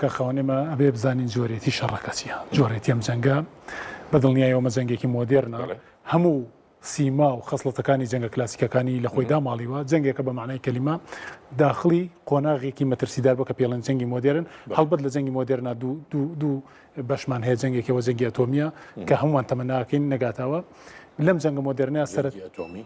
کاک خاوەن ئێمە ئەبێ بزانین جۆرێتی شەڕەکە چیە جۆرێتی ئەم جەنگە بە دڵنیایەوە ئەمە جەنگێکی مۆدێرنە هەموو سیما و خەسڵەتەکانی جەنگە کلاسیکەکانی لە خۆی داماڵیوە جەنگێکە بە معنای کەلیمە داخڵی قۆناغێکی مەترسیدار بۆ کە پێڵێن جەنگی مۆدێرن هەڵبەت لە جەنگی مۆدێرنا دوو دوو دوو بەشمان هەیە جەنگێکەوە جەنگی ئەتۆمیە کە هەمووان تەمەناکەین نەگاتەوە لەم جەنگە مۆدێرنە سەر ئەتۆمی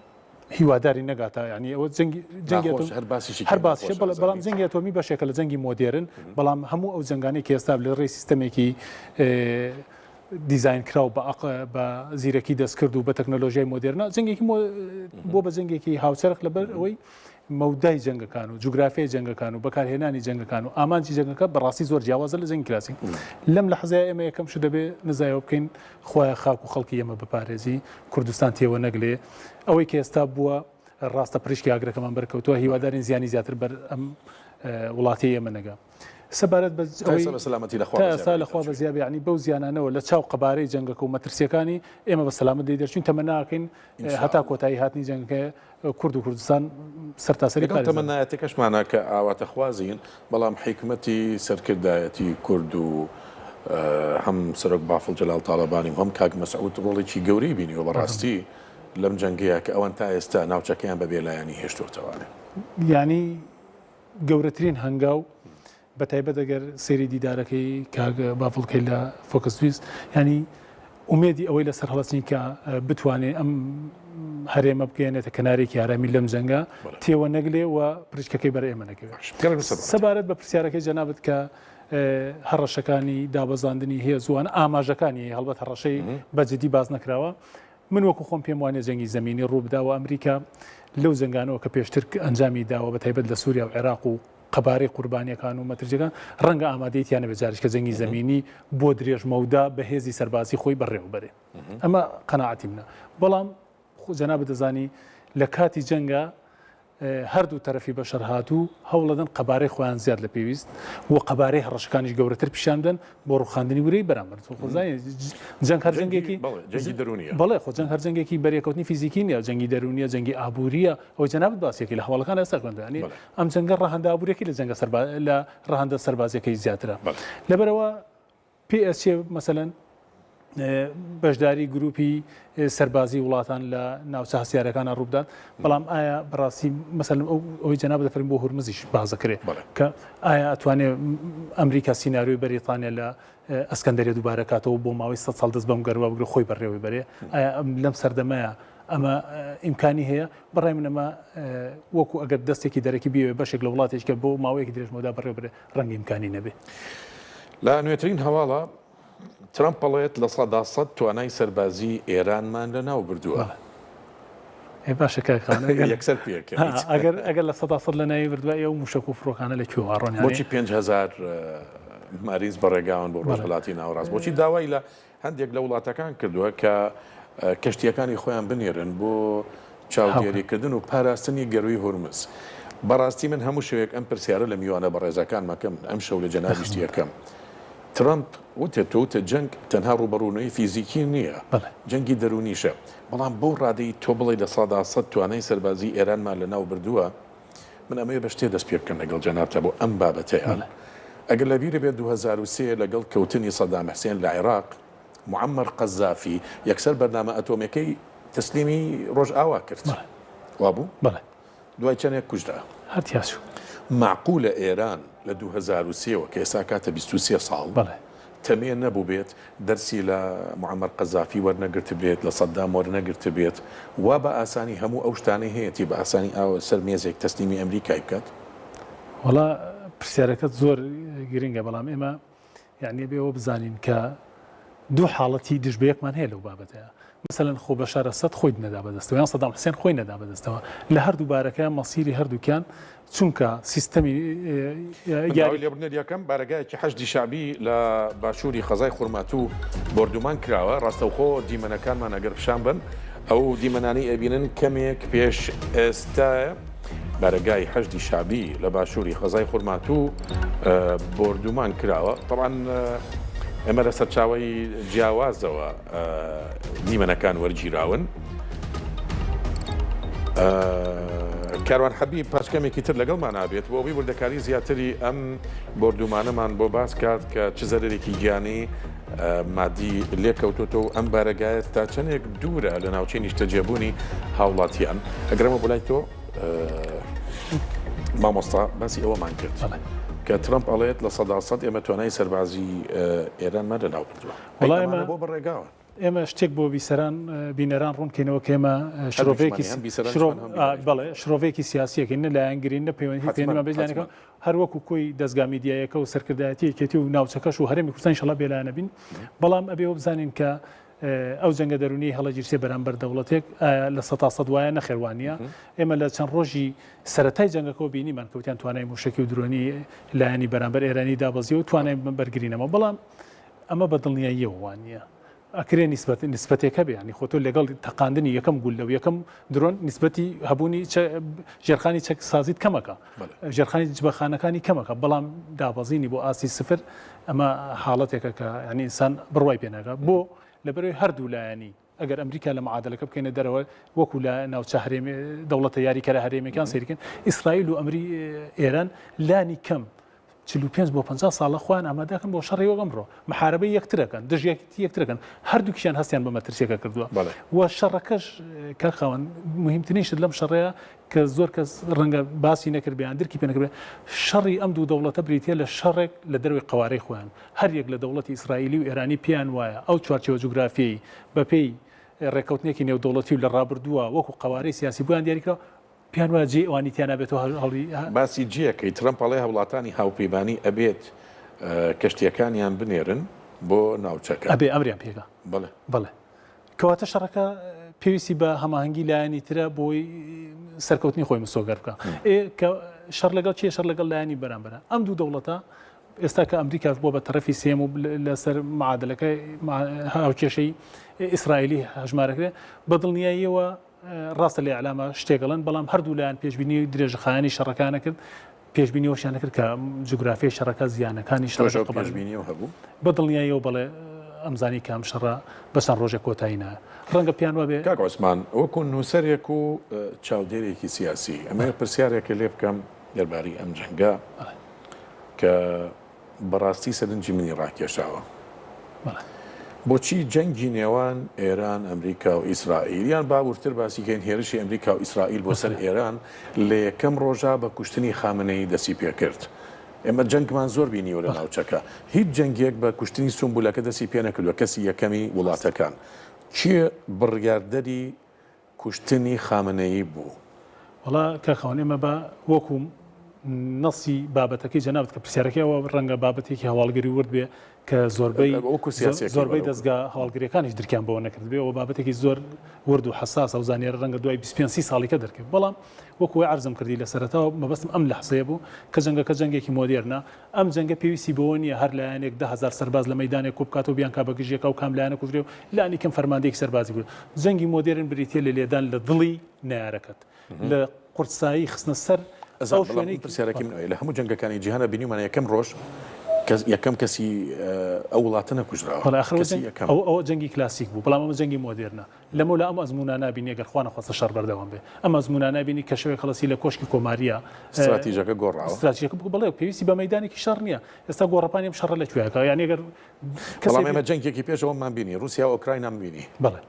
هیواداری نەگاتە یعنی ئەوە جەنگی جەنگی ناخۆش هەر باسیشی هەر کە باسیشە ناخۆشە بەڵێ بەڵام ئەزانیت. جەنگی ئەتۆمی بەشێکە لە جەنگی مۆدێرن بەڵام هەموو ئەو جەنگانەی کە ئێستا لە ڕێی سیستەمێکی دیزاین کراو بە ئەق بە زیرەکی دەستکرد و بە تەکنەلۆژیای مۆدێرنە جەنگێکی بۆ بە جەنگێکی هاوچەرخ لەبەر ئەوەی مەودای جەنگەکان و جوگرافیای جەنگەکان و بەکارهێنانی جەنگەکان و ئامانجی جەنگەکە بەڕاستی زۆر جیاوازە لە جەنگی کلاسیک لەم لەحزەیە ئێمە یەکەم شت دەبێ نزایەوە بکەین خوایە خاک و خەڵکی ئێمە بپارێزی کوردستان تێوە نەگلێ ئەوەی کە ئێستا بووە ڕاستە پریشکی ئاگرەکەمان بەرکەوتووە هیوادارین زیانی زیاتر بەر ئەم وڵاتی ئێمە نەگا سەبارەت بە ئەوەی سەلامەتی لە خوا تا ئێستا لە خوا بەزیا بێ یعنی بەو زیانانەوە لە چاو قەبارەی جەنگەکە و مەترسیەکانی ئێمە بە سەلامەت لێی دەرچوین تەمەناکەین هەتا کۆتایی هاتنی جەنگەکە کورد و کوردستان سەرتاسەری لەگەڵ پارێزراو. تەمەنایەتەکەشمانا کە ئاواتەخوازین، بەڵام حیکمەتی سەرکردایەتی کورد و هەم سەرۆک بافڵ جەلال تاڵەبانی و هەم کاک مەسعود ڕۆڵێکی گەورەی بینیوە بەڕاستی لەم جەنگەیا کە ئەوان تا ئێستا ناوچەکەیان بە بێلایەنی هێشتۆتەوانێ. یانی گەورەترین هەنگاو بەتایبەت ئەگەر سەیری دیدارەکەی کاک بافڵ کەی لە فۆکس نیوز یانی ئومێدی ئەوەی لەسەر هەڵەچنی کە بتوانێ ئەم هەرێمە بگەێنێتە کەنارێکی ئارامی لەم جەنگە تێوە نەگلێ و پرشکەکەی بەر ئێمە نەکەوێت سەبارەت بە پرسیارەکەی جەنابت کە هەڕەشەکانی دابەزاندنی هێزوان ئاماژەکانی هەڵبەت هەڕەشەی بەجددی باز نەکراوە من وەکو خۆم پێم وانیە جەنگی زەمینی ڕووبدا و ئەمریکا لەو جەنگانەوە کە پێشتر ئەنجامی داوە بە تایبەت لە سووریا و عێراق و قەبارەی قوربانیەکان و مەترسیەکان ڕەنگە ئامادەی تیا نەبێت جارێک کە جەنگی زەمینی بۆ درێژ مەودا بە هێزی سەربازی خۆی بەڕێوە بەرێ ئەمە قەناعەتی منە بەڵام جەنابت دەزانی لە کاتی جەنگە هەردوو تەرەفی بەشەر هاتوو هەوڵەدەن قەبارەی خۆیان زیاد لە پێویست و قەبارەی هەڕەشەکانیش گەورەتر پیشان بدەن بۆ ڕوخاندنی ورەی بەرامبەر. تۆ خۆ زانی جەنگ هەر جەنگێکی جەنگی دەروونیە. بەڵێ خۆ جەنگ هەر جەنگێکی بەرێکەوتنی فیزیکی نییە، جەنگی دەروونیە، جەنگی ئابووریە. ئەوەی جەنابت باسیەکەی لە هەواڵەکان ئێستا خوێندەوە. یانی ئەم جەنگە ڕەهەندە ئابووریەکەی لە جەنگە سەربا لە ڕەهەندە سەربازیەکەی زیاترە. لەبەرئەوە پێ ئەچێ مەسەلەن بەشداری گروپی سەربازی وڵاتان لە ناوچە هەستیارەکانە ڕووبدات بەڵام ئایا بەڕاستی مەسەلەن ئەوەی جەنابت دەفەرموو بۆ هورمزیش باس دەکرێت کە ئایا ئەتوانێ ئەمریکا سیناریۆی بەریتانیا لە ئەسکەندەریە دووبارە کاتەوە بۆ ماوەی سە ساڵ دەست بەم گەروە بگرە خۆی بەڕێوەی بەرێ ئایا لەم سەردەمەیە ئەمە ئیمکانی هەیە بەڕای من ئەمە وەکو ئەگەر دەستێکی دەرەکی بیەوێ بەشێک لە وڵاتێک کە بۆ ماوەیەکی درێژمەودا بەڕێوە بەرێ ڕەنگە ئیمکانی نەبێ. لە نوێترین هەواڵە ترەمپ ئەڵێت 100% توانای سەربازی ئێرانمان لەناو بردووە. ئێ باشە کاک خان ئەگەر یەکسەر پێکەنیت. ئەگەر ئەگەر 100% لەناوی بردووە ئێ ئەو مووشەک و فڕۆکانە لە کوێوە ئەڕۆن یانی؟ بۆچی 5000 مارینز بەڕێگاون بۆ ڕۆژهەلاتی ناوەڕاست؟ بۆچی داوای لە هەندێک لە وڵاتەکان کردووە کە کەشتییەکانی خۆیان بنێرن بۆ چاودێریکردن و پاراستنی گەرووی هورمز. بەڕاستی من هەموو شەوێک ئەم پرسیارە لە میوانە بەڕێزەکانم ئەکەم، ئەمشەو لە جەنابیشتی ئەکەم. ترەمپ وتت، تۆ وتت جەنگ تەنها ڕووبەڕوونەوەی فیزیکی نییە، جەنگی دەروونیشە. بەڵام بەو ڕادەی تۆ بڵێی 100% توانای سەربازیی ئێرانمان لەناو بردووە، من ئەمەوێ بە شتێ دەست پێ بکەم لەگەڵ جەنابتا بۆ ئەم بابەتەیان. ئەگەر لە بیرت بێت 2003 لەگەڵ کەوتنی سەدام حسێن لە عێراق، معەمەر قەزافی یەکسەر بەرنامە ئەتۆمیەکەی تەسلیمی ڕۆژئاوا کرد. وابوو؟ بەڵێ. دوای چەندێک کوژرا. هەر تیا چوو. مەعقولە ئێران لە 2003 وە کە ئێستا کاتە 23 ساڵ بەڵێ. تەمێ نەبووبێت، دەرسی لە معەمەر قەزافی وەرنەگرتبێت، لە سەدام وەرنەگرتبێت، وا بە ئاسانی هەموو ئەو شتانەی هەیەتی بە ئاسانی ئاوە سەر مێزێک تەسلیمی ئەمریکای بکات؟ وەڵا پرسیارەکەت زۆر گرنگە بەڵام ئێمە یانی ئەبێ ئەوە بزانین کە دوو حاڵەتی دژ بە یەکمان هەیە لەو بابەتەیا. مەسەلەن خۆ بەشار ئەسەد خۆی نەدا بەدەستەوە یان سەدام حسێن خۆی نەدا بەدەستەوە لە هەردوو بارەکە مەسیری هەردووکیان چونکە سیستەمی من داوای لێبوردنت یەکەم بارەگایەکی حەشدی شەعبی لە باشووری قەزای خورماتوو بۆردومان کراوە ڕاستەوخۆ دیمەنەکانمان ئەگەر پیشان بەن ئەو دیمەنانەی ئەبینن کەمێک پێش ئێستایە بارەگای حەشدی شەعبی لە باشووری قەزای خورماتوو بۆردومان کراوە تەبعەن ئێمە لە سەرچاوەی جیاوازەوە دیمەنەکان وەرگیراون. کاروان حەبیب پاش کەمێکی تر لەگەڵمان ئابێت بۆ ئەوەی وردەکاری زیاتری ئەم بۆردومانەمان بۆ باس کات کە چ زەرەرێکی گیانی مادی لێکەوتۆتەوە و ئەم بارەگایە تا چەندێک دوورە لە ناوچەی نیشتەجێبوونی هاوڵاتیان. ئەگەرمە بۆ لای تۆ مامۆستا باسی ئەوەمان کرد کە ترەمپ ئەڵێت 100% ئێمە توانای سەربازی ئێرانمان لەناو بردووە. وەڵا بۆ بەڕێگاوە. ئێمە شتێک بۆ بیسەران بینەران ڕوون کەینەوە کە ئێمە شرۆڤەیەکی بەڵێ شرۆڤەیەکی سیاسیەکەین نە لایەنگرین نە پەیوەندی پێنیمان بە لایەنەکە هەر وەکو کۆی دەزگا میدیایەکە و سەرکردایەتی یەکێتی و ناوچەکەش و هەرێمی کوردستان ئینشەڵا بێلایەنە بین بەڵام ئەبێ ئەوە بزانین کە ئەو جەنگە دەرونیەی هەڵەگیرسێ بەرامبەر دەوڵەتێک ئایا 100% وایە نەخێر وانە ئێمە لە چەند ڕۆژی سەرەتای جەنگەکەەوە بینیمان کەوتیان توانای موشکی و درۆنی لایەنی بەرامبەر ئێرانی دابەزی و توانای بەرگری نەما بەڵام ئەمە بە دڵنیاییەوە وا نییە. ئەکرێ نیسبەت نیسبەتێک هەبێ یانی خۆ تۆ لەگەڵ تەقاندنی یەکەم گوللە و یەکەم درۆن نیسبەتی هەبوونی ژێرخانی چەک سازیت کەمەکە ژێرخانی جبەخانەکانی کەمەکە بەڵام دابەزینی بۆ ئاستی سفر ئەمە حاڵەتێکە کە یانی ئینسان بڕوای پێ ناکا بۆ لەبەرەوەی هەردوو لایەنی ئەگەر ئەمریکا لە معادلەکە بکەینە دەرەوە وەکو لە ناوچە هەرێمی دەوڵەتە یاریکەرە هەرێمیەکان سەیرکەن ئیسرائیل و ئەمری ئێران لانی کەم 45 بۆ 50 ساڵە خۆیان ئامادەکەن بۆ شەڕی وەک ئەمڕۆ محاربەی یەکترەکەن دژیەتی یەکترەکەن هەردووکیان هەستیان بە مەترسیەکە کردووە و شەڕەکەش کاک خاوەن مهمترین شت لەم شەڕەیە کە زۆر کەس ڕەنگە باسی نەکرد بیان درکی پێ نەکرد شەڕی ئەم دوو دەوڵەتە بریتە لە شەڕێک لە دەروی قوارەی خۆیان هەر یەک لە دەوڵەتی ئیسرائیلی و ئێرانی پێیان وایە ئەو چوارچێوە جوگرافیەی بەپێی ڕێککەوتنێکی نێودەوڵەتی و لە ڕابردووە وەکو قەوارەی سیاسی بۆیان دیاریکراوە، پێیان وایە جێی ئەوانی تیا نابێتەوە هەڵی. باسی جێیەکەی، ترەمپ ئەڵێ وڵاتانی هاوپەیمانی ئەبێت کەشتییەکانیان بنێرن بۆ ناوچەکە. ئەبێ ئەمریان پێکا. بەڵێ. بەڵێ. کەواتە شەڕەکە پێویستی بە هەماهەنگی لایەنی ترە بۆی سەرکەوتنی خۆی مسۆگەر بکا. ئێ کە شەڕ لەگەڵ کێ؟ شەڕ لەگەڵ لایەنی بەرامبەرە. ئەم دوو دەوڵەتە ئێستا کە ئەمریکاش بووە بە تەرەفی سێیەم و لەسەر معادلەکە هاوکێشەی ئیسرائیلی هەژمارەکرێ بە دڵنیاییەوە ڕاستە لە ئیعلامە شتێک ئەڵێن بەڵام هەردوو لایەن پێشبینی درێژخایەنی شەڕەکانە کرد پێشبینی ئەوەشیان نەکرد کە جوگرافیای شەڕەکە زیانەکانی شەڕەکە تۆش پێشبینی ئەو هەبوو؟ بە دڵنیاییەوە بەڵێ ئەمزانی کە ئەم شەڕە بە چەند ڕۆژێک کۆتایی نایە ڕەنگە پێیان وابێ کاک عوسمان وەکو نووسەرێک و چاودێرێکی سیاسی ئەمەوێ پرسیارێکت لێ بکەم دەربارەی ئەم جەنگە کە بەڕاستی سەرنجی منی ڕاکێشاوە. بۆچی جەنگی نێوان ئێران، ئەمریکا و ئیسرائیل، یان با وردتر باسی کەین هێرشی ئەمریکا و ئیسرائیل بۆ سەر ئێران لە یەکەم ڕۆژا بە کوشتنی خامنەیی دەستی پێکرد. ئێمە جەنگمان زۆر بینیوە لە ناوچەکە، هیچ جەنگێک بە کوشتنی سومبولەکە دەستی پێ نەکردووە، کەسی یەکەمی وڵاتەکان. کێ بڕیاردەری کوشتنی خامنەیی بوو. وەڵا کاک خاوەن ئێمە با وەکو نەسی بابەتەکەی جەنابت کە پرسیارەکەی ئەوە ڕەنگە بابەتێکی هەواڵگری ورد بێ کە زۆربەی وەکو سیاسیەکەی زۆربەی دەزگا هەواڵگریەکانیش درکیان بەوە نەکرد بێ ئەوە بابەتێکی زۆر ورد و حەساسە و زانیارە ڕەنگە دوای 25 سی ساڵیکە دەرکەوێت بەڵام وەکو وەی عەرزم کردی لە سەرەتاوە مەبەستم ئەم لەحزەیە بوو کە جەنگەکە جەنگێکی مۆدێرنە ئەم جەنگە پێویستی بەوە نییە هەر لایەنێک 10,000 سەرباز لە مەیدانێک کۆبکاتەوە بیانکا بە گژیەکا و کام لایەنە کوژرێ و لانی کەم فەرماندەیەکی سەربازی بوو. جەنگی مۆدێرن بریتییە لە لێدان لە دڵی نەیارەکەت، لە قورسایی خستنە سەر ئەزانم ئەو بەڵام شوێنەی من پرسیارەکەی من ئەوەیە لە هەموو جەنگەکانی جیهانا بینیومانە یەکەم ڕۆژ کەس یەکەم کەسی ئەو وڵاتە نەکوژراوە بەڵێ ئاخر ئەوە کەسی جەنگ یەکەم. ئەوە ئەوە جەنگی کلاسیک بوو بەڵام ئەمە جەنگی مۆدێرنە لەمەولا ئەم ئەزموونە نابینی گەر خوا نەخواستە شەڕ بەردەوام بێ ئەم ئەزموونە نابینی کە شەوێک هەڵەسی لە کۆشکی کۆمارییە ستراتیژەکە گۆڕاوە. ستراتیژەکە بەڵێ پێویستی بە مەیدانێکی شەڕ نییە ئێستا گۆڕەپانی ئەم شەڕە لە کوێیە یانی گەر بەڵام ئێمە جەنگێکی پێش ئەوەمان بینی ڕووسیا و ئۆکراینام بینی. بەڵێ.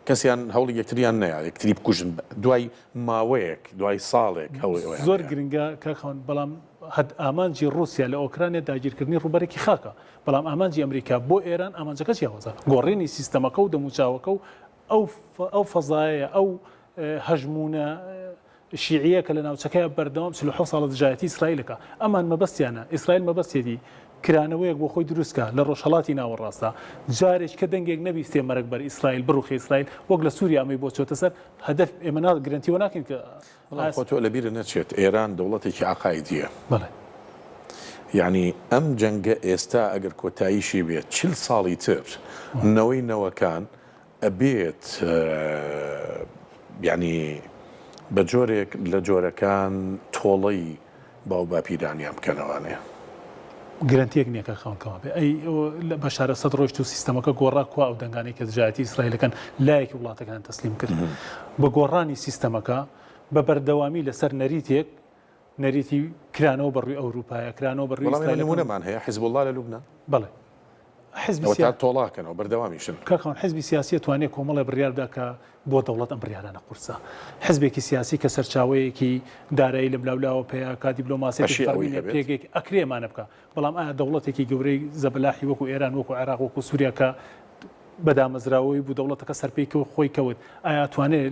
کەسیان هەوڵی یەکتریان نەیا یەکتری بکوژن دوای ماوەیەک دوای ساڵێک هەوڵی ئەوەیان زۆر گرنگە کاک خاوەن بەڵام هەد ئامانجی ڕووسیا لە ئۆکرانیا داگیرکردنی ڕووبەرێکی خاکە بەڵام ئامانجی ئەمریکا بۆ ئێران ئامانجەکە جیاوازە گۆڕینی سیستەمەکە و دەموچاوەکە و ئەو ئەو فەزایەیە ئەو هەژموونە شیعیە کە لە ناوچەکەیا بەردەوام 47 ساڵە دژایەتی ئیسرائیل ئەکا. ئەمان مەبەستیانە، ئیسرائیل مەبەستیەتی کرانەوەیەک بۆ خۆی دروست کا لە ڕۆژهەڵاتی ناوەڕاستدا. جارێک کە دەنگێک نەبیستێ مەرگ بەر ئیسرائیل، بڕوخێ ئیسرائیل، وەک لە سوریا ئەمەی بۆ چۆتە سەر، هەدەف ئێمە نا گرەنتی وە ناکەین کە بەڵام خۆ تۆ لەبیرت نەچێت ئێران دەوڵەتێکی عەقائیدیە. بەڵێ. یەعنی ئەم جەنگە ئێستا ئەگەر کۆتاییشی بێت 40 ساڵی تر نەوەی نەوەکان ئەبێت یانی بە جۆرێک لە جۆرەکان تۆڵەی باوباپیرانیان بکەنەوانێ. گرەنتیەک نیە کە خاوەن کەوا بێ ئەی لە بەشار ئەسەد ڕۆیشت و سیستەمەکە گۆڕا کوا ئەو دەنگانەی کە دژایەتی ئیسرائیلەکەن لایەکی وڵاتەکەیان تەسلیم کرد بە گۆڕانی سیستەمەکە. بە بەردەوامی لەسەر نەریتێک، نەریتی کرانەوە بە ڕووی ئەوروپایە، کرانەوە بە ڕووی بەڵام ئێمە ئیسرائیلەکان. نموونەمان هەیە، حیزبوڵڵا لە لوبنان. بەڵێ. حیزبی ئەوەتا سیا. تۆڵاکەنەوە، بەردەوامیشن. کاک خان، حیزبی سیاسی ئەتوانێ کۆمەڵێ بڕیار بدا کە بۆ دەوڵەت ئەم بڕیارانە قورسە. حیزبێکی سیاسی کە سەرچاوەیەکی دارایی لەملاولاوە پەیا کا، دیبلۆماسیەتێکی ئەشێ فەڕمی ئەوەی نیە، هەبێت. پێگەیەک ئەکرێ ئەمانە بکا. بەڵام ئایا دەوڵەتێکی گەورەی زەبەلاحی وەکو ئێران، وەکو عێراق، وەکو سوریا کە بە دامەزراوەیی بوو، دەوڵەتەکە سەرپێی کەوت، خۆی کەوت، ئایا ئەتوانێ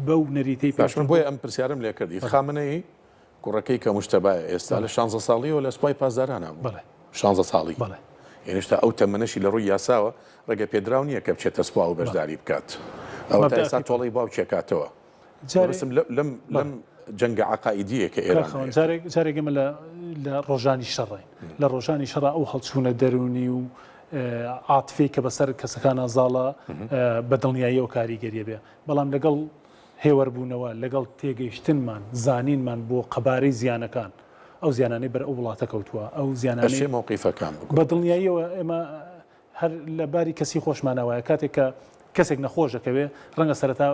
بەو نەریتەی باش من پێشتر بۆیە بوو؟ ئەم پرسیارەم لێ کردیت. بەڵێ. خامنەیی کوڕەکەی کە موجتەبایە ئێستا بەڵێ. لە شانزە ساڵییەوە لە سوپای پاسدارانا بوو. بەڵێ. شانزە ساڵی. بەڵێ. یانی هێشتا ئەو تەمەنەشی لە ڕووی یاساوە ڕێگە پێدراو نییە کە بچێتە سوپا و بەڵێ. بەشداری بکات. ئەوەتا ئێستا مەبدەئەکەی تۆڵەی باوکی ئەکاتەوە. جارێ مەبەستم لەم لەم بەڵێ. لەم جەنگە عەقائیدییە کە کاک ئێران خاوەن هەیەتی. جارێک جارێک ئێمە لە لە ڕۆژانی شەڕین. لە ڕۆژانی شەڕا ئەو هەڵچوونە دەروونی و عاتفەی کە بەسەر کەسەکانا زاڵە بە دڵنیاییەوە کاریگەریە بێ. بەڵام لەگەڵ هێوەربوونەوە، لەگەڵ تێگەیشتنمان، زانینمان بۆ قەبارەی زیانەکان، ئەو زیانانەی بەر ئەو وڵاتە کەوتووە، ئەو زیانانەی. ئەشێ مەوقیفەکان بە بگۆڕێت. دڵنیاییەوە ئێمە هەر لە باری کەسی خۆشمانا وایە، کاتێک کە کەسێک نەخۆش دەکەوێ، ڕەنگە سەرەتا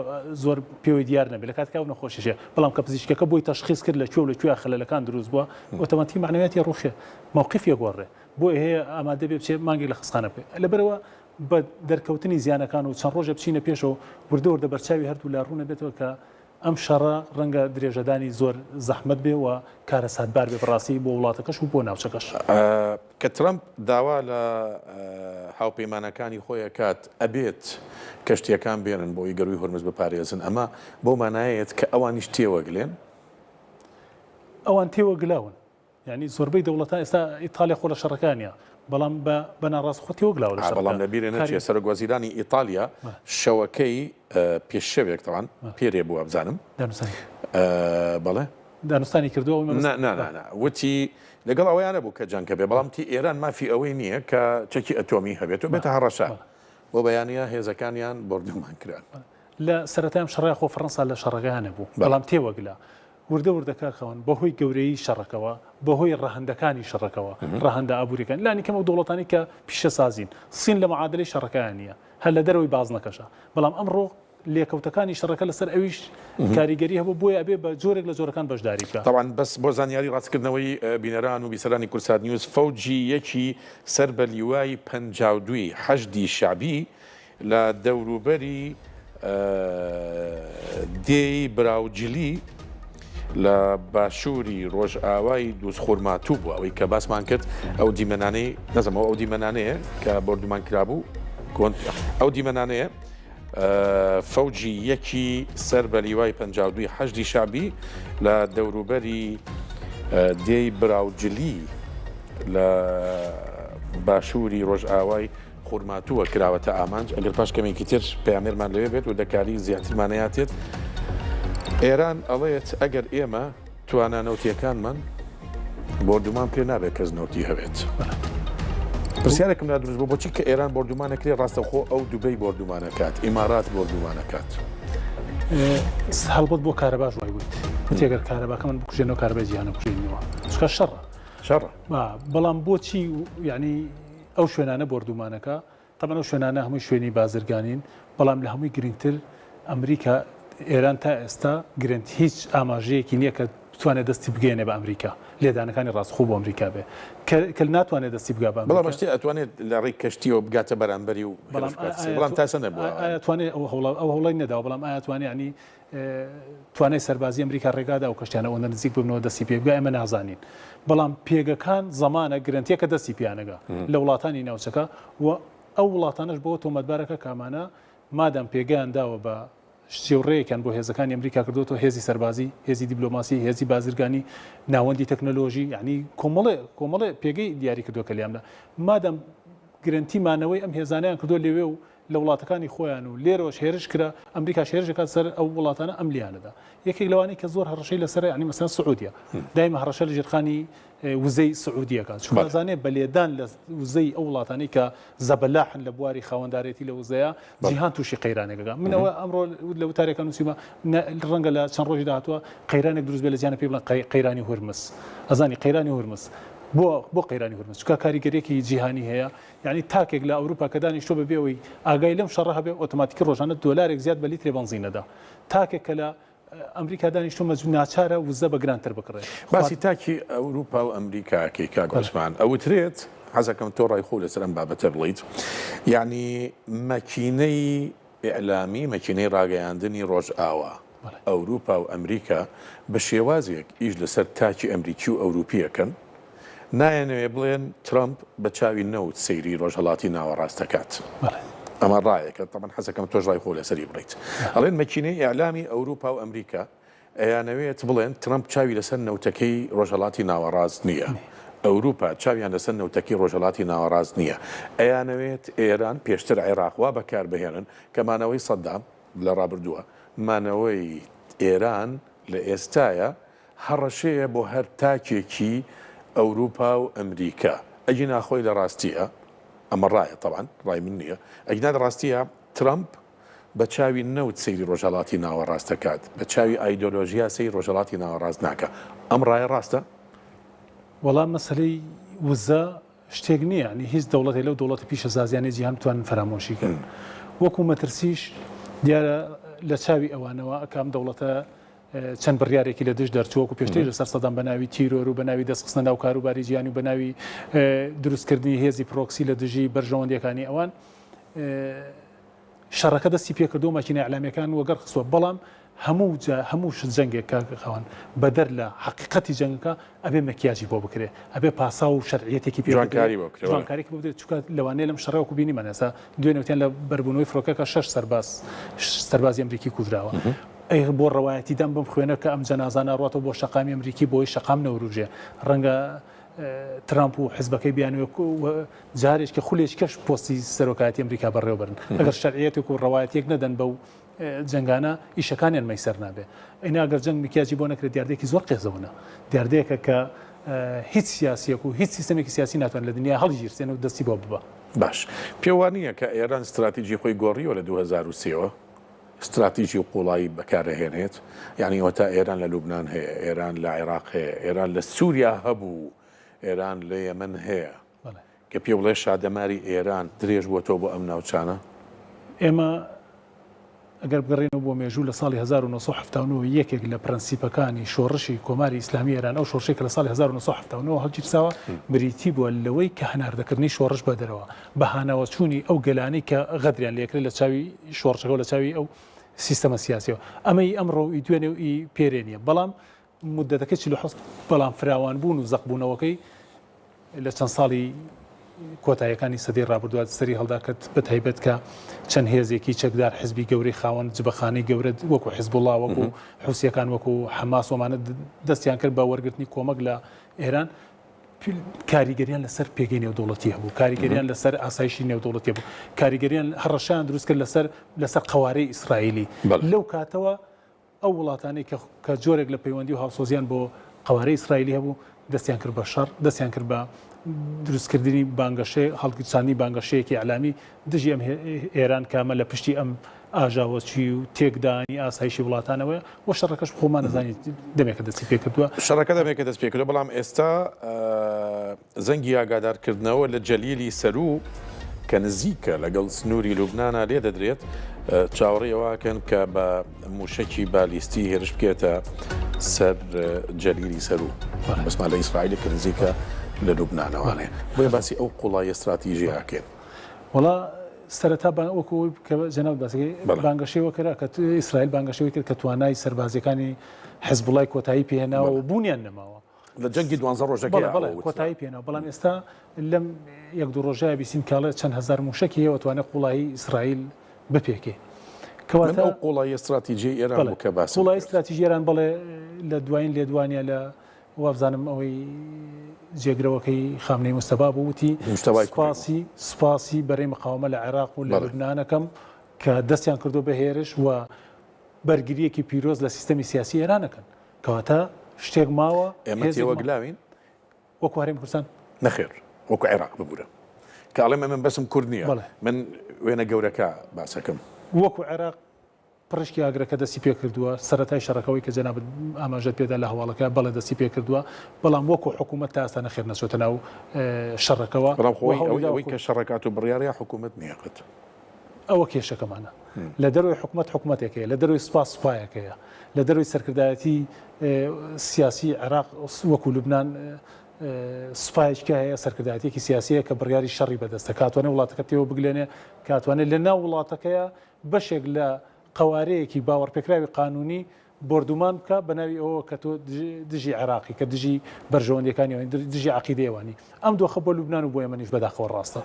زۆر پێوەی دیار نەبێ لە کاتێکا ئەو نەخۆشیش هەیە، بەڵام کە پزیشکەکە بۆی تەشخیس کرد لە کوێ و لە کوێ خەلەلەکان دروست بووە، ئۆتۆماتیکی مەعنەویاتی ڕووخێ، مەوقیفی ئەگۆڕێ، بۆی هەیە ئامادە بێ بچێ مانگێک لە خەستخانە بکەوێ. لەبەرئەوە بە دەرکەوتنی زیانەکان و چەند ڕۆژێ بچینە پێشەوە، وردە وردە بەرچاوی هەردوولا ڕوون ئەبێتەوە کە ئەم شەڕە ڕەنگە درێژەدانی زۆر زەحمەت بێ و کارەساتبار بێ بەڕاستی بۆ وڵاتەکەش و بۆ ناوچەکەش. کە ترەمپ داوا لە هاوپەیمانەکانی خۆی ئەکات ئەبێت کەشتییەکان بێنن بۆ ئەوەی گەرووی هورمز بپارێزن، ئەمە بەو مانایەیەت کە ئەوانیش تێوەگلێن؟ ئەوان تێوەگلاون. یانی زۆربەی دەوڵەتان ئێستا ئیتالیا خۆ لە شەڕەکە نیە بەڵام بە بە ناڕاستخۆ تێوەگلاوە لە شەڕەکە بەڵام لە بیرێ کاری نەچێ سەرۆک وەزیرانی ئیتالیا شەوەکەی پێش شەوێک تەوان پێرێ بوو وابزانم دانوستانی بەڵێ دانوستانی کردووە ئەوەی مەبەست نا نا نا نا وتی لەگەڵ ئەوەیان نەبوو کە جەنگ هەبێ بەڵام وتی ئێران مافی ئەوەی نییە کە چەکی ئەتۆمی هەبێت و بێتە هەڕەشە بۆ بەیانە هێزەکانیان بۆردومان کران. لە سەرەتای ئەم شەڕەیا خۆ فەڕەنسا لە شەڕەکەیا نەبوو بەڵام تێوەگلا وردە وردە کاک خاوەن بەهۆی گەورەیی شەڕەکەوە، بەهۆی ڕەهەندەکانی شەڕەکەوە، ڕەهەندە ئابووریەکان، لانی کەم ئەو دەوڵەتانەی کە پیشەسازین، سین لە معادلەی شەڕەکەیا نییە، هەر لە دەرەوەی بازنەکەشە، بەڵام ئەمڕۆ لێکەوتەکانی شەڕەکە لەسەر ئەویش کاریگەری هەبوو، بۆیە ئەبێ بە جۆرێک لە جۆرەکان بەشداری بکا. تەبعەن بەس بۆ زانیاری ڕاستکردنەوەی بینەران و بیسەرانی کوردسات نیوز، فەوجی یەکی سەر بە لیوای 52 ی حەشدی شەعبی لە دەوروبەری دێی براوجلی لە باشووری ڕۆژئاوای دووزخورماتوو بوو، ئەوەی کە باسمان کرد ئەو دیمەنانەی نەزانم ئەو دیمەنانەیە کە بۆردومان کرابوو کۆن ئەو دیمەنانەیە فەوجی یەکی سەر بە لیوای 52 ی حەشدی شەعبی لە دەوروبەری دێی براوجلی لە باشووری ڕۆژئاوای خورماتووە کراوەتە ئامانج، ئەگەر پاش کەمێکی تر پەیامنێرمان لەوێ بێت وردەکاری زیاترمان نەیاتێت. ئێران ئەڵێت ئەگەر ئێمە توانا نەوتیەکانمان بۆردومان بکرێت نابێت کەس نەوتی هەبێت. پرسیارێکم لا دروست بوو بۆچی کە ئێران بۆردومان نەکرێت ڕاستەوخۆ ئەو دوبەی بۆردومانەکات ئیمارات بۆردومانەکات؟ هەڵبەت بۆ کارەباش وای وت وتی ئەگەر کارەباکەمان بکوژێنەوە کارەبای جیهانە کوژێنەوە چونکە شەڕە شەڕە بەڵام بۆچی یعنی ئەو شوێنانە بۆردومانەکە، تەبعەن ئەو شوێنانە هەمووی شوێنی بازرگانین، بەڵام لە هەمووی گرنگتر ئەمریکا، ئێران تا ئێستا گرنت هیچ ئاماژەیەکی نییە کە بتوانێت دەستی بگەیەنێ بە ئەمریکا، لێدانەکانی ڕاستخۆ بۆ ئەمریکا بێ کە ناتوانێت دەستی بگا بە بەڵام ئەمریکا. شتێ ئەتوانێت لە ڕێی کەشتیەوە بگاتە بەرامبەری و بەڵام هێرش بکاتە سەری، بەڵام تا ئێستا نەبووە. ئایا توانێت ئەو هەوڵە، ئەو هەوڵەی نەداوە، بەڵام ئایا توانێت یانی توانای سەربازی ئەمریکا ڕێگادا ئەو کەشتیانە ئەوەندە نزیک ببنەوە دەستی پێ بگا ئێمە نازانین بەڵام پێگەکان زەمانە گرەنتیەکە دەستی پیانەگا لە وڵاتانی ناوچەکە و ئەو وڵاتانەش بەوە تۆمەتبارەکە کامانە مادام پێگەیان داوە بە شێوڕێیەکیان بۆ هێزەکانی ئەمریکا کردوەوە هێزی سەربازی هێزی دیبلۆماسی هێزی بازرگانی ناوەندی تەکنەلۆژی یعنی کۆمەڵێ کۆمەڵێ پێگەی دیاری کردووە کە لیامدا مادام گرنتی مانەوەی ئەم هێزانیان کردووە لەوێ و لە وڵاتەکانی خۆیان و لێرەوەش هێرش کرا، ئەمریکاش هێرش دەکات سەر ئەو وڵاتانە ئەم لیانەدا. یەکێک لەوانەی کە زۆر هەڕەشەی لەسەرە یانی مەسەلەن سعودیە. دایمە هەڕەشە لە ژێرخانی وزەی سعودیە کات. چونکە ئەزانێ بە لێدان لە وزەی ئەو وڵاتانەی کە زەبەلاحن لە بواری خاوەندارێتی لە وزەیە، جیهان تووشی قەیرانێک ئەکا. من ئەوە ئەمڕۆ لە وتارێکا نووسیومە ڕەنگە لە چەند ڕۆژی داهاتووە قەیرانێک دروست بێت لە جیهانە پێی بڵێن قەیرانی هورمز. ئەزانی قەیرانی هورمز. بۆ بۆ قەیرانی هورمز؟ چونکە کاریگەرییەکی جیهانی هەیە. یانی تاکێک لە ئەوروپا کە دانیشتوە بەبێ ئەوەی ئاگای لەم شەڕە هەبێ ئۆتۆماتیکی ڕۆژانە دۆلارێک زیاد بە لیترێ بەنزین ئەدا. تاکێک کە لە ئەمریکا دانیشتوو مەجبور ناچارە وزە بە گرانتر بکڕێ. باسی تاکی ئەوروپا و ئەمریکا ئەکەی کاک عوسمان ئەوترێت حەزەکەم تۆ ڕای خۆو لەسەر ئەم بابەتە بڵێیت یانی مەکینەی ئیعلامی مەکینەی ڕاگەیاندنی ڕۆژئاوا ئەوروپا و ئەمریکا بە شێوازێک ئیش لەسەر تاکی ئەمریکی و ئەوروپی ئەکەن نایانەوێ بڵێن ترەمپ بە چاوی نەوت سەیری ڕۆژهەڵاتی ناوەڕاست دەکات. ئەمە ڕایەکە، تەبعەن حەزەکەم تۆش ڕای خۆو لەسەری بڵێیت. ئەڵێن مەکینەی ئیعلامی ئەوروپا و ئەمریکا ئەیانەوێت بڵێن ترەمپ چاوی لەسەر نەوتەکەی ڕۆژهەڵاتی ناوەڕاست نییە. ئەوروپا چاویان لەسەر نەوتەکەی ڕۆژهەڵاتی ناوەڕاست نییە. ئەیانەوێت ئێران، پێشتر عێراق، وا بەکاربهێنن کە مانەوەی سەدام لە ڕابردووە، مانەوەی ئێران لە ئێستایە، هەڕەشەیە بۆ هەر تاکێکی ئەوروپا و ئەمریکا، ئەگینا خۆی لە ڕاستییا، ئەمە ڕایە تەبعەن ڕای من نییە، ئەگینا لە ڕاستییا ترەمپ بە چاوی نەوت سەیری ڕۆژهەڵاتی ناوەڕاست دەکات، بە چاوی ئایدۆلۆژیا سەیری ڕۆژهەڵاتی ناوەڕاست ناکا. ئەم ڕایە ڕاستە؟ وەڵا مەسەلەی وزە شتێک نییە یانی هیچ دەوڵەتێک لەو دەوڵەتە پیشەسازیانەی جیهان بتوانن فەرامۆشی کەن. وەکو مەترسیش دیارە لە چاوی ئەوانەوە کە ئەم دەوڵەتە چەند بڕیارێکی لە دژ دەرچوو وەکو پێشتریش لەسەر سەدام بە ناوی تیرۆر و بە ناوی دەستخستنە ناو کاروباری جیهانی و بە ناوی دروستکردنی هێزی پرۆکسی لە دژی بەرژەوەندیەکانی ئەوان شەڕەکە دەستی پێکردو مەکینە ئیعلامیەکان وەگەڕ خستووە بەڵام هەموو جا هەموو شت جەنگێک کاک خاوەن بەدەر لە حەقیقەتی جەنگەکە ئەبێ مەکیاجی بۆ بکرێ ئەبێ پاساو و شەرعیەتێکی پێ بدرێ جوانکاری بۆ بکرێ بەڵێ. جوانکاریی بۆ بدرێ چونکە لەوانەیە لەم شەڕە وەکو بینیمان ئێستا دوێنێ وتیان لە بەربوونەوەی فڕۆکەکە شەش سەرباز سەربازی ئەمریکی کوژراوە ئەی بۆ ڕەوایەتیدان بەم خوێنە کە ئەم جەنازانە ڕاتەوە بۆ شەقامی ئەمریکی بۆی شەقام نەوروژێ ڕەنگە ترامپ و حزبەکەی بیانوێ جارێکی خولێکی کەش پۆستی سەرۆکایەتی ئەمریکا بەڕێوەبەرن ئەگەر شەرعیەتێک و ڕەوایەتیەک نەدەن بەو جەنگانە ئیشەکانیان مەیسەر نابێ. ئەینا گەر جەنگ میکیاجی بۆ نەکرێت دیاردەیەکی زۆر قێزەونە. دیاردەیەکە کە هیچ سیاسیەک و هیچ سیستەمێکی سیاسی ناتوانێت لە دنیا هەڵیگیرسێنێ و دەستی بۆ ببا. باش. پێ وا نییە کە ئێران ستراتیجی خۆی گۆڕیوە لە 2003 وە؟ ستراتیجی و قوڵایی بەکارئەهێنێت؟ یانی ئەوەتا ئێران لە لوبنان هەیە، ئێران لە عێراق هەیە، ئێران لە سوریا هەبوو، ئێران لە یەمەن هەیە. کە پێ بڵێ شادەماری ئێران درێژ بووەتەوە بۆ ئەم ناوچانە؟ ئێمە ئەگەر بگەڕێینەوە بۆ مێژوو لە ساڵی 1979 یەکێک لە پرەنسیپەکانی شۆڕشی کۆماری ئیسلامی ئێران ئەو شۆڕشەی کە لە ساڵی 1979 هەڵگیرساوە بریتی بووە لەوەی کە هەناردەکردنی شۆڕش بە دەرەوە بە هاناوەچوونی ئەو گەلانەی کە غەدریان لێکرێت لە چاوی شۆڕشەکە و لە چاوی ئەو سیستەمە سیاسیەوە ئەمە ئی ئەمڕۆ و ئی دوێنێ و ئی پێرێ نییە بەڵام موددەتەکەی 47 بەڵام فراوانبوون و زەقبوونەوەکەی لە چەند ساڵی کۆتاییەکانی سەدەی ڕابردووە سەری هەڵدا کە بە تایبەت کە چەند هێزێکی چەکدار حزبی گەورەی خاوەن جبەخانەی گەورە وەکو حزبوڵا وەکو حوسیەکان وەکو حەماس ومانە دەستیان کرد بە وەرگرتنی کۆمەک لە ئێران کاریگەریان لەسەر پێگەی نێودەوڵەتی هەبوو کاریگەریان لەسەر ئاسایشی نێودەوڵەتی بوو کاریگەریان هەڕەشیان دروست کرد لەسەر لەسەر قەوارەی ئیسرائیلی لەو کاتەوە ئەو وڵاتانەی کە کە جۆرێک لە پەیوەندی و هاوسۆزیان بۆ قەوارەی ئیسرائیلی هەبوو، دەستیان کرد بە شەڕ، دەستیان کرد بە دروستکردنی بانگەشەی هەڵگیرساندنی بانگەشەیەکی ئیعلامی دژی ئەم ئێران کە ئەمە لە پشتی ئەم ئاژاوەچی و تێکدانی ئاسایشی وڵاتانەوەیە و شەڕەکەش خۆمان ئەزانین دەمێکە دەستی پێکردووە. شەڕەکە دەمێکە دەست پێکردووە، بەڵام ئێستا زەنگی ئاگادارکردنەوە لە جەلیلی سەروو کە نزیکە لەگەڵ سنووری لوبنانا لێ دەدرێت، چاوەڕێی ئەوە ئەکەن کە بە مووشەکی بالیستی هێرش بکرێتە سەر جەلیلی سەروو، بەسمان لە ئیسرائیل کە نزیکە لە لوبنانەوانێ. بۆیە باسی ئەو قوڵاییە ستراتیژییە ئەکەین. وەڵا سەرەتا وەکو ئەوەی کە جەنابت باسی کرد، بانگەشەی ئەوە کرا کە ئیسرائیل بانگەشەی ئەوەی کرد کە توانای سەربازییەکانی حزبوڵای کۆتایی پێهێناوە و بوونیان نەماوە. لە جەنگی دوانزە ڕۆژەکەی بەڵێ بەڵێ کۆتایی پێنا بەڵام ئێستا لەم یەک دوو ڕۆژەیە بیسین کاڵێ چەند هەزار موشەکی هەیە توانێت قوڵایی ئیسرائیل بپێکێ کەواتە ئەو قوڵایی استراتیژی ئێران بوو کە باس قوڵایی استراتیژی ئێران بەڵێ لە دوایین لێدوانە لە وابزانم ئەوەی جێگرەوەکەی خامنەی مستەبا بوو وتی سپاسی سپاسی بەرەی مقاومە لە عێراق و لە لوبنانەکەم کە دەستیان کردو بە هێرش و بەرگریەکی پیرۆز لە سیستەمی سیاسی ئێرانەکەن کەواتە شتێک ماوە ئێمە تێوەگلاوین وەکو هەرێمی کوردستان؟ نەخێر وەکو عێراق ببورە کە ئەڵێم ئەمن بەسم کورد نییە من وێنە گەورەکە باسەکەم. وەکو عێراق پڕشکی ئاگرەکە دەستی پێکردووە سەرەتای شەڕەکەوەی کە جەنابت ئاماژەت پێدا لە هەواڵەکە بەڵێ دەستی پێکردووە بەڵام وەکو حکوومەت تا ئێستا نەخێر نەچۆتە ناو شەڕەکەوە بەڵام خۆی ئەوەی کە شەڕەکات و بڕیارە حکوومەت نییە قەت. ئەوە کێشەکەمانە. لە دەرەوەی حکومەت حکومەتێک هەیە، لە دەرەوەی سوپا سوپایەک هەیە، لە دەرەوەی سەرکردایەتی سیاسی عێراق وەکو لوبنان سوپایەکە هەیە، سەرکردایەتیەکی سیاسی هەیە کە بڕیاری شەڕی بەدەستە، کە ئەتوانێت وڵاتەکە تێوە بگلێنێ، کە ئەتوانێت لە ناو وڵاتەکەیە بەشێک لە قەوارەیەکی باوەڕپێکراوی قانونی بۆردومان بکا بە ناوی ئەوەوە کە تۆ دژی عێراقی، کە دژی بەرژەوەندیەکانی ئەوانی، دژی عەقیدەی ئەوانی. ئەم دۆخە بۆ لوبنان و بۆ یەمەنیش بەداخەوە ڕاستە.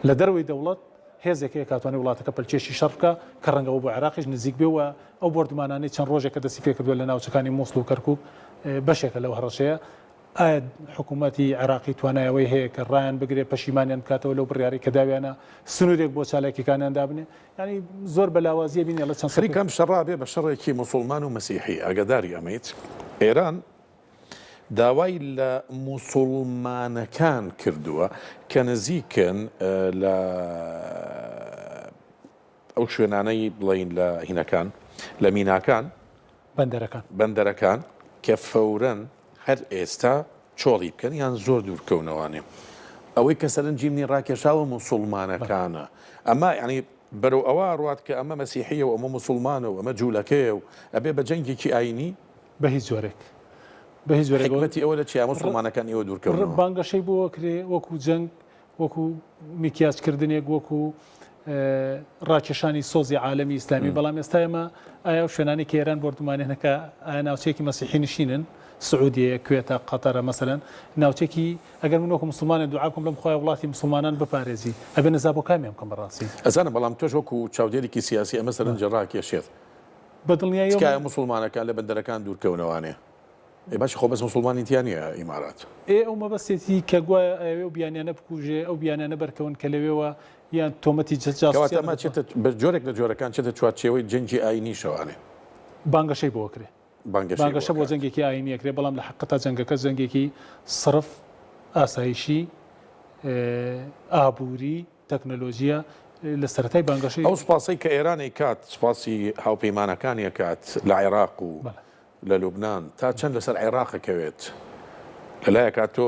لە دەرەوەی دەوڵەت هێزێک هەیە کە ئەتوانێ وڵاتەکە پەلکێشی شەڕ بکا، کە ڕەنگە ئەوە بۆ عێراقیش نزیک بێ و ئەو بۆردومانانەی چەند ڕۆژێکە دەستی پێکردووە لە ناوچەکانی موسڵ و کەرکوک بەشێکە لەو هەڕەشەیە. ئایا حکوومەتی عێراقی توانای ئەوەی هەیە کە ڕایان بگرێ، پەشیمانیان بکاتەوە لەو بڕیارەی کە داویانە، سنوورێک بۆ چالاکییەکانیان دابنێ؟ یانی زۆر بە لاوازییە بینی ئەڵێ چەند خەریکە ئەم شەڕە ئەبێ بە شەڕێکی موسوڵمان و مەسیحی، ئاگاداری ئەمەیت؟ ئێران داوای لە موسوڵمانەکان کردووە کە نزیکن لە ئەو شوێنانەی بڵێین لە هینەکان، لە میناکان، بەندەرەکان. بەندەرەکان کە فەورەن هەر ئێستا چۆڵی بکەن یان زۆر دوور کەونەوانێ. ئەوەی کە سەرنجی منی ڕاکێشاوە موسوڵمانەکانە. ئەمە یانی بەرەو ئەوە ئەڕوات کە ئەمە مەسیحییە و ئەمە موسوڵمانە و ئەمە جوولەکەیە و ئەبێ بە جەنگێکی ئایینی. بە هیچ جۆرێک. بە هیچ جۆرێک. حیکمەتی ئەوە لە چییە موسوڵمانەکان ئێوە دوور کەونەوە؟ بانگەشەی بۆ ئەکرێ وەکوو جەنگ وەکو میکیاج کردنێک وەکو ڕاکێشانی سۆزی عالەمی ئیسلامی بەڵام ئێستا ئێمە ئایا ئەو شوێنانەی کە ئێران بۆردومانیان ئەکا ئایا ناوچەیەکی مەسیحی نشینن سعودیەیە کوێتە قەتەرە مەسەلەن ناوچێکی ئەگەر من وەکو مسلمانێک دوعا بکەم بڵێم خوایە وڵاتی مسلمانان بپارێزی ئەبێ نزا بۆ کامیان بکەم بەڕاستی؟ ئەزانم بەڵام تۆش وەکو چاودێرێکی سیاسی ئەمە سەرنجت ڕاکێشێت. بە دڵنیاییەوە تکایە موسڵمانەکان لە بەندەرەکان دوورکەونەوانێ. ئێ باشە خۆ بەس موسڵمانی تیا نیە ئیمارات. ئێ ئەو مەبەستێتی کە گوایە ئەیەوێ ئەو بیانیانە بکوژێ، ئەو بیانیانە بەرکەون کە لەوێوە یان تۆمەتی جاسوسیان کەواتە ئەمە بۆ. چێتە بە جۆرێک لە جۆرەکان چێتە چوارچێوەی جەنگی ئاینیشەوە ئەنێ. بانگەشەی بۆ ئەکرێ. بانگەشەی بۆ بانگەشە بۆ ئەکات. جەنگێکی ئاینی ئەکرێ بەڵام لە حەقیقەتا جەنگەکە جەنگێکی سڕف ئاسایشی، ئابووری، تەکنەلۆجییە لە سەرەتای بانگەشەی. ئەو سوپاسەی کە ئێران ئەیکات سوپاسی هاوپەیمانەکانی ئەکات لە عێراق و. بەڵێ. لە لوبنان تا چەند لەسەر عێراق ئەکەوێت؟ لە لایەکا تۆ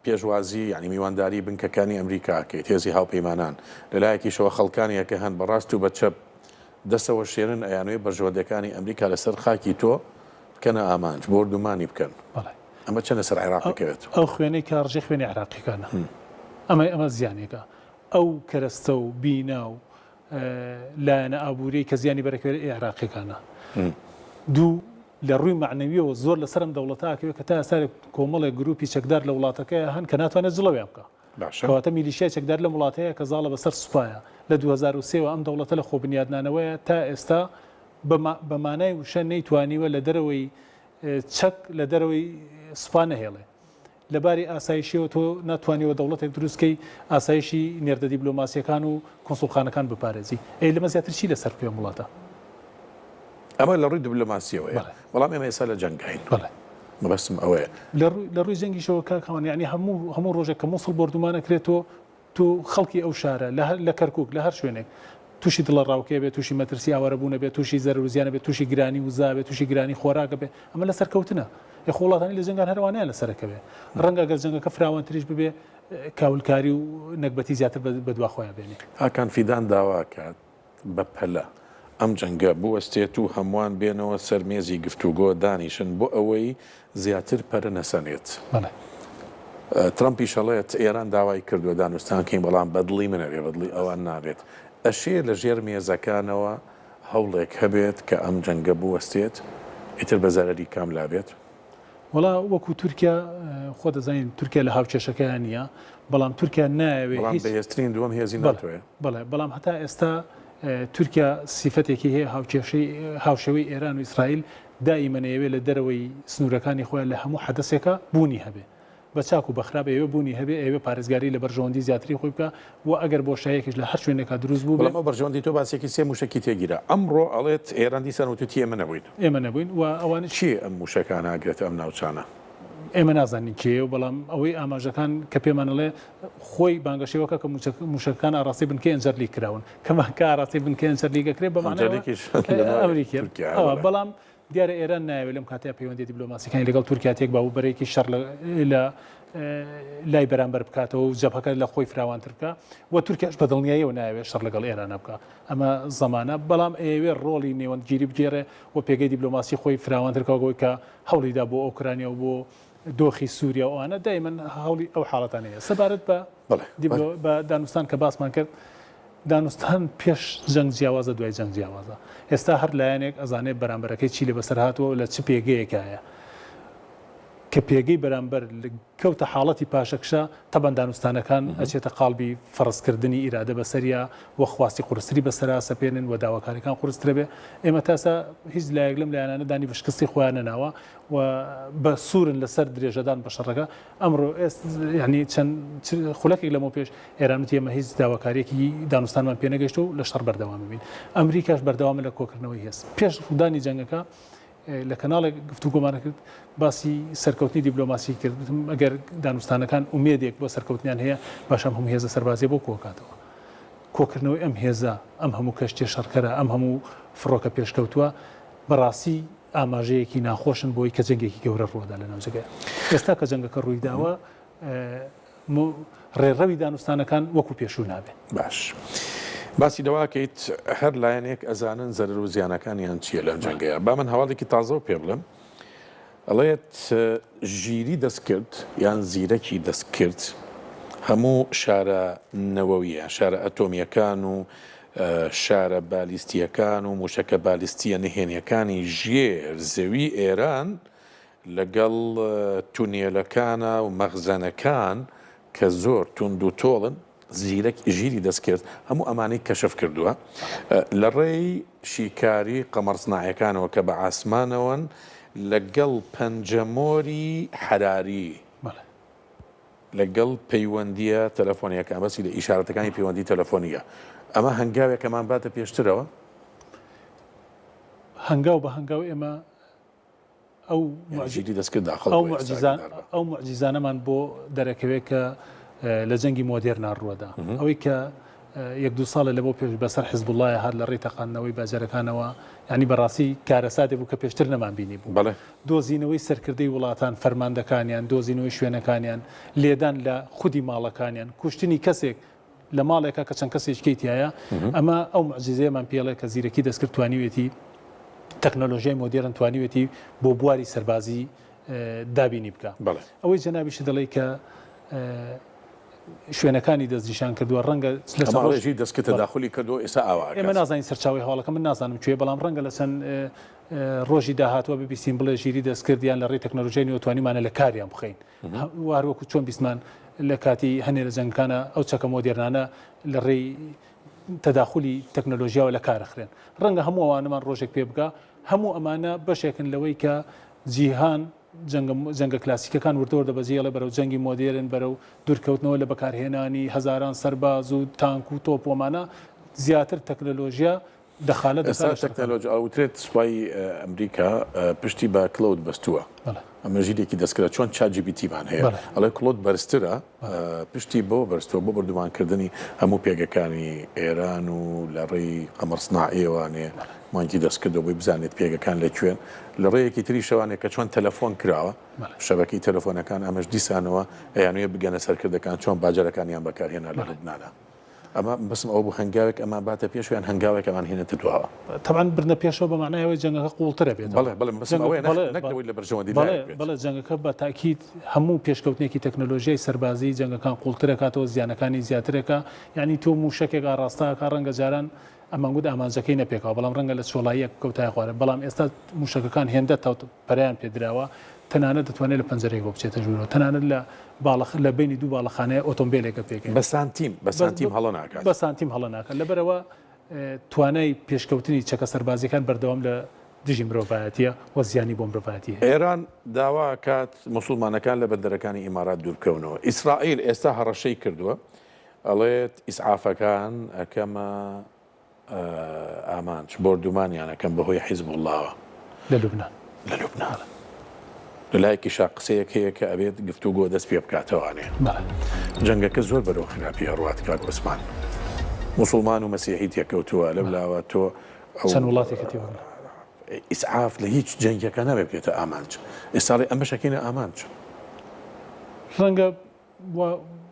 پێشوازی یانی میوانداری بنکەکانی ئەمریکا ئەکەیت، هێزی هاوپەیمانان، لە لایەکیشەوە خەڵکانێک کە هەن بە ڕاست و بە چەپ دەسەوەشێنن ئەیانەوێ بەرژەوەندیەکانی ئەمریکا لەسەر خاکی تۆ بکەنە ئامانج، بۆردومانی بکەن. بەڵێ. ئەمە چەند لەسەر عێراق ئەکەوێت؟ ئەو خوێنەی کە ئەڕژێ خوێنی عێراقیەکانە. ئەمە ئەمە زیانێکە. ئەو کەرەستە و بینا و لایەنە ئابووریەی کە زیانی بەرەکەوێت ئی عێراقیەکانە. دوو، لە ڕووی مەعنەویەوە زۆر لەسەر ئەم دەوڵەتە ئەکەوێت کە تا ئێستا کۆمەڵێک گروپی چەکدار لە وڵاتەکەیا هەن کە ناتوانێت جڵەویان بکا. باشە. کەواتە میلیشیای چەکدار لەم وڵاتەیە کە زاڵە بەسەر سوپایە. لە 2003 وە ئەم دەوڵەتە لە خۆبنیادنانەوەیە تا ئێستا بە مانای وشە نەیتوانیوە لە دەرەوەی چەک لە دەرەوەی سوپا نەهێڵێ. لە باری ئاسایشیەوە تۆ ناتوانیوە دەوڵەتێک دروست کەی ئاسایشی نێردە دیبلۆماسیەکان و کونسوڵخانەکان بپارێزی. ئەی لەمە زیاتر چی لەسەر بکەوێ ئەم وڵاتە؟ ئەمە لە ڕووی دبلۆماسیەوەیە. بەڵێ. بەڵام ئێمە ئێستا لە جەنگاین. بەڵێ. مەبەستم ئەوەیە. لە ڕووی لە ڕووی جەنگیشەوە کاک هاوان یەعنی هەموو هەموو ڕۆژێک کە موسڵ بۆردومان ئەکرێت تۆ تۆ خەڵکی ئەو شارە لە هەر لە کەرکوک لە هەر شوێنێک تووشی دڵەڕاوکێ بێت تووشی مەترسی ئاوارەبوونە بێت تووشی زەرەر و زیانە بێت تووشی گرانی وزە بێت تووشی گرانی خۆراکە بێت ئەمە لە سەرکەوتنە ئێ خۆ وڵاتانی لە جەنگان هەر ئەوانەیان لەسەر ئەکەوێ ڕەنگە ئەگەر جەنگەکە فراوانتریش ببێ کاولکاری و نەگبەتی زیاتر بە دوا خۆیان بێنێ. هاکان فیدان داوا ئەکات بە پەلە ئەم جەنگە بوەستێت و هەمووان بێنەوە سەر مێزی گفتوگۆ دانیشن بۆ ئەوەی زیاتر پەرە نەسەنێت. بەڵێ. ترەمپیش ئەڵێت ئێران داوای کردووە دانوستان کەین بەڵام بە دڵی من ئەبێ بە دڵی ئەوان نابێت. ئەشێ لە ژێر مێزەکانەوە هەوڵێک هەبێت کە ئەم جەنگە بوەستێت ئیتر بە زەرەری کام لا بێت؟ وەڵا وەکو تورکیا خۆ دەزانین تورکیا لە هاوکێشەکەیان نییە بەڵام تورکیا نایەوێ بەڵام بەهێزترین دووەم هێزی ناتۆیە. بەڵێ بەڵام هەتا ئێستا تورکیا سیفەتێکی هەیە هاوکێشەی هاوشێوەی ئێران و ئیسرائیل دائیمەن ئەیەوێ لە دەرەوەی سنوورەکانی خۆیان لە هەموو حەدەسێکا بوونی هەبێ. بە چاک و بە خراپ ئەیەوێ بوونی هەبێ، ئەیەوێ پارێزگاری لە بەرژەوەندی زیاتری خۆی بکا و ئەگەر بۆشاییەکیش لە هەر شوێنێکا دروست بووبێ. بەڵام ئەو بەرژەوەندی تۆ باسێکی سێ مووشەکی تێگیرا. ئەمڕۆ ئەڵێت ئێران دیسان وتوتی ئێمە نەبووین. ئێمە نەبووین و ئەوانیش. کێ ئەم مووشەکانە ئەگرێتە ئەم ناوچانە؟ ئێمە نازانین کێیە و بەڵام ئەوەی ئاماژەکان کە پێمان ئەڵێ خۆی بانگەشەی وەکە کە مووشەکەکان ئاڕاستەی بنکەی ئەنجەرلیک کراون. کە ئاڕاستەی بنکەی ئەنجەرلیک ئەکرێ بە مانای ئەوە ئەنجەرلیکیش لە ناو ئەمریکییە. تورکیایە بەڵێ. بەڵام. دیارە ئێران نایەوێت لەم کاتەیا پەیوەندیە دیبلۆماسیەکانی لەگەڵ تورکیا تێک با و بەرەیەکی شەڕ لە لای بەرامبەر بکاتەوە و جەبهەکە لە خۆی فراوانتر بکا و تورکیاش بە دڵنیاییەوە نایەوێت شەڕ لەگەڵ ئێرانە بکا ئەمە زەمانە بەڵام ئەیەوێت ڕۆڵی نێوەندگیری بگێڕێ و پێگەی دیبلۆماسی خۆی فراوانتر بکا وەک کە هەوڵیدا بۆ ئۆکرانیا و بۆ دۆخی سووریا و ئەوانە دایمەن هەوڵی ئەو حاڵەتانەیە سەبارەت بە بە دانوستان کە باسمان کرد دانوستان پێش جەنگ جیاوازە دوای جەنگ جیاوازە ئێستا هەر لایەنێک ئەزانێت بەرامبەرەکەی چی لێ بەسەر هاتووە و لە چ پێگەیەکایە کە پێگەی بەرامبەر کەوتە حاڵەتی پاشەکشە تەبەن دانوستانەکان ئەچێتە قاڵبی فەرزکردنی ئیرادە بەسەریا و خواستی قورستری بەسەرا سەپێنن و داواکاریەکان قورسترە بێ ئێمە تاسا هیچ لایەک لەم لایەنانە دانی بە شکستی خۆیان نەناوە و بە سوورن لەسەر درێژەدان بە شەڕەکە ئەمڕۆ یانی چەند خولەکێک لەمەو پێش ئێران وتی ئێمە هیچ داواکارییەکی دانوستانمان پێ نەگەیشتووە و لە شەڕ بەردەوام بین. ئەمریکاش بەردەوامە لە کۆکردنەوەی هێز. پێش ڕوودانی جەنگەکە لە کەناڵێک گفتوگۆمان کرد باسی سەرکەوتنی دیبلۆماسی کرد وتم ئەگەر دانوستانەکان ئومێدێک بۆ سەرکەوتنیان هەیە باشە ئەم هەموو هێزە سەربازیە بۆ کۆکاتەوە کۆکردنەوەی ئەم هێزە ئەم هەموو کەشتیە شەڕکەرە ئەم هەموو فڕۆکە پێشکەوتووە بەڕاستی ئاماژەیەکی ناخۆشن بۆی کە جەنگێکی گەورە ڕووەدا لە ناوچەکە. ئێستا کە جەنگەکە ڕوویداوە ڕێڕەوی دانوستانەکان وەکو پێشوو نابێت. باش باسی لەوەکەیت هەر لایەنێک ئەزانن زەرەر و زیانەکانیان چییە لەم جەنگەیە با من هەواڵێکی تازەو پێ بڵێم ئەڵێت ژیری دەستکرد یان زیرەکی دەستکرد هەموو شارە نەوەویە شارە ئەتۆمیەکان و شارە بالیستییەکان و مووشەکە بالیستییە نهێنییەکانی ژێر زەوی ئێران لەگەڵ تونێلەکانا و مەخزەنەکان کە زۆر توند و تۆڵن، زیرەک ژیری دەستکرد هەموو ئەمانەی کەشف کردووە لە ڕێی شیکاری قەمەڕسناعیەکانەوە کە بە عاسمانەوەن لەگەڵ پەنجەمۆری حەراری. لەگەڵ پەیوەندییە تەلەفۆنییەکان، باسی لە ئیشارەتەکانی پەیوەندی تەلەفۆنییە، ئەمە هەنگاوێکەمان باتە پێشترەوە؟ هەنگاو بە هەنگاو ئێمە ئەو ژیری دەستکرد داخڵ بووە ئێستا ئاگادار بە. ئەو موعجیزانەمان بۆ دەرەکەوێت کە لە جەنگی مۆدێرنا ڕووەدا. ئەوەی کە یەک دوو ساڵێ لەمەو پێش بەسەر حزبوڵڵایە هات لە ڕێی تەقاندنەوەی باجەرەکانەوە، یانی بەڕاستی کارەساتێک بوو کە پێشتر نەمانبینی بوو. بەڵێ. دۆزینەوەی سەرکردەی وڵاتان، فەرماندەکانیان، دۆزینەوەی شوێنەکانیان، لێدان لە خودی ماڵەکانیان، کوشتنی کەسێک لە ماڵێکا کە چەند کەسێکی تیایە، ئەمە ئەو موعجیزەیەمان پێڵێ کە زیرەکی دەستکرد توانیوێتی، تەکنەلۆژیای مۆدێرن توانیوێتی بۆ بواری سەربازی دابینی بکا. بەڵێ. ئەوەی جەنابیشت دەڵێی کە شوێنەکانی دەستنیشان کردووە ڕەنگە لە چەند ڕۆژ ژیر دەستکرد تەداخولی کردووە ئێستا ئاوا ئەکات. ئێمە نازانین سەرچاوەی هەواڵەکە من نازانم کوێیە بەڵام ڕەنگە لە چەند ڕۆژی داهاتووە ببیستین بڵێ ژیری دەستکرد یان لە ڕێی تەکنەلۆژیای نوێ توانیمانە لە کاریان بخەین و هەروەکو چۆن بیستمان لە کاتی هەنێ لە جەنگەکانە ئەو چەکە مۆدێرنانە لە ڕێی تەداخولی تەکنەلۆژیاوە لە کار ئەخرێن ڕەنگە هەموو ئەوانەمان ڕۆژێک پێ بگا هەموو ئەمانە بەشێکن لەوەی کە جیهان جەنگە کلاسیکەکان وردە وردە بەجێهێڵێ بەرەو جەنگی مۆدێرن، بەرەو دوورکەوتنەوە لە بەکارهێنانی هەزاران سەرباز و تانک و تۆپ و ئەمانە، زیاتر تەکنەلۆژیا دەخالەت دەکات ئێستا لە شەڕەکاندا. تەکنەلۆژیا ئەوترێت سوپای ئەمریکا پشتی بە cloud بەستووە، ئەمە ژیرێکی دەستکردە، چۆن ChatGPT مان هەیە ئەڵێ cloud بەرزترە، پشتی بەوە بەستووە بۆ بۆردومانکردنی هەموو پێگەکانی ئێران و لە ڕێی قەمەر سناعیەوانێ مانگی دەستکردەوە بۆی بزانێت پێگەکان لە کوێن لە ڕێیەکی تریشەوانێ کە چۆن تەلەفۆن کراوە شەبەکەی تەلەفۆنەکان ئەمەش دیسانەوە ئەیانوێ بگەنە سەرکردەکان چۆن باجەرەکانیان بەکارهێنا لە لوبنانا. ئەمە بەسم ئەوە بوو هەنگاوێک ئەمان باتە پێش یان هەنگاوێک ئەمان هێنێتە دواوە. تەبعەن بردنە پێشەوە بە مەعنای ئەوەی جەنگەکە قووڵتر ئەبێتەوە. بەڵێ بەڵێ مەبەستم ئەوەیە نەک لەوەی لە بەرژەوەندی لایەک بێت. بەڵێ جەنگەکە بە تاکید هەموو پێشکەوتنێکی تەکنەلۆژیای سەربازی جەنگەکان قووڵتر ئەکاتەوە زیانەکانی زیاتر ئەکا یانی تۆ مووشەکێک ئاڕاستە ئەکا ڕەنگە جاران ئەمانگوت ئامانجەکەی نەپێکاوە بەڵام ڕەنگە لە چۆڵاییەک بکەوتایە خوارێ بەڵام ئێستا مووشەکەکان هێندە پەرەیان پێ دراوە، تەنانەت دەتوانێت لە پەنجەرەیەکەوە بچێتە ژوورەوە، تەنانەت لە باڵە لە بەینی دوو باڵەخانەیە ئۆتۆمبێلێکە پێکەین. بە سانتیم، بە سانتیم هەڵە ناکات. بە سانتیم هەڵە ناکات. لەبەرئەوە توانای پێشکەوتنی چەکە سەربازییەکان بەردەوام لە دژی مرۆڤایەتییە و زیانی بۆ مرۆڤایەتی هەیە. ئێران داوا ئەکات موسڵمانەکان لە بەندەرەکانی ئیمارات دووربکەونەوە. ئیسرائیل ئێستا هەڕەشەی کردووە ئەڵێت ئیسعافەکان ئەکەمە ئامانج، بۆردومانیان ئەکەن بەهۆی حیزبوڵڵاوە. لە لوبنان. لە لوبنان. لە لایەکیشا قسەیەک هەیە کە ئەبێت گفتوگۆ دەست پێ بکاتەوانێ. بەڵێ. جەنگەکە زۆر بەرەو خراپی ئەڕوات کاک عوسمان. موسڵمان و مەسیحی تێکەوتووە، لەو لاوە تۆ ئەو. چەند وڵاتێکە تێوەگلە. ئیسعاف لە هیچ جەنگێکا نابێ بکرێتە ئامانج. ئێستا ئەڵێ ئەمەش ئەکەینە ئامانج. ڕەنگە وا.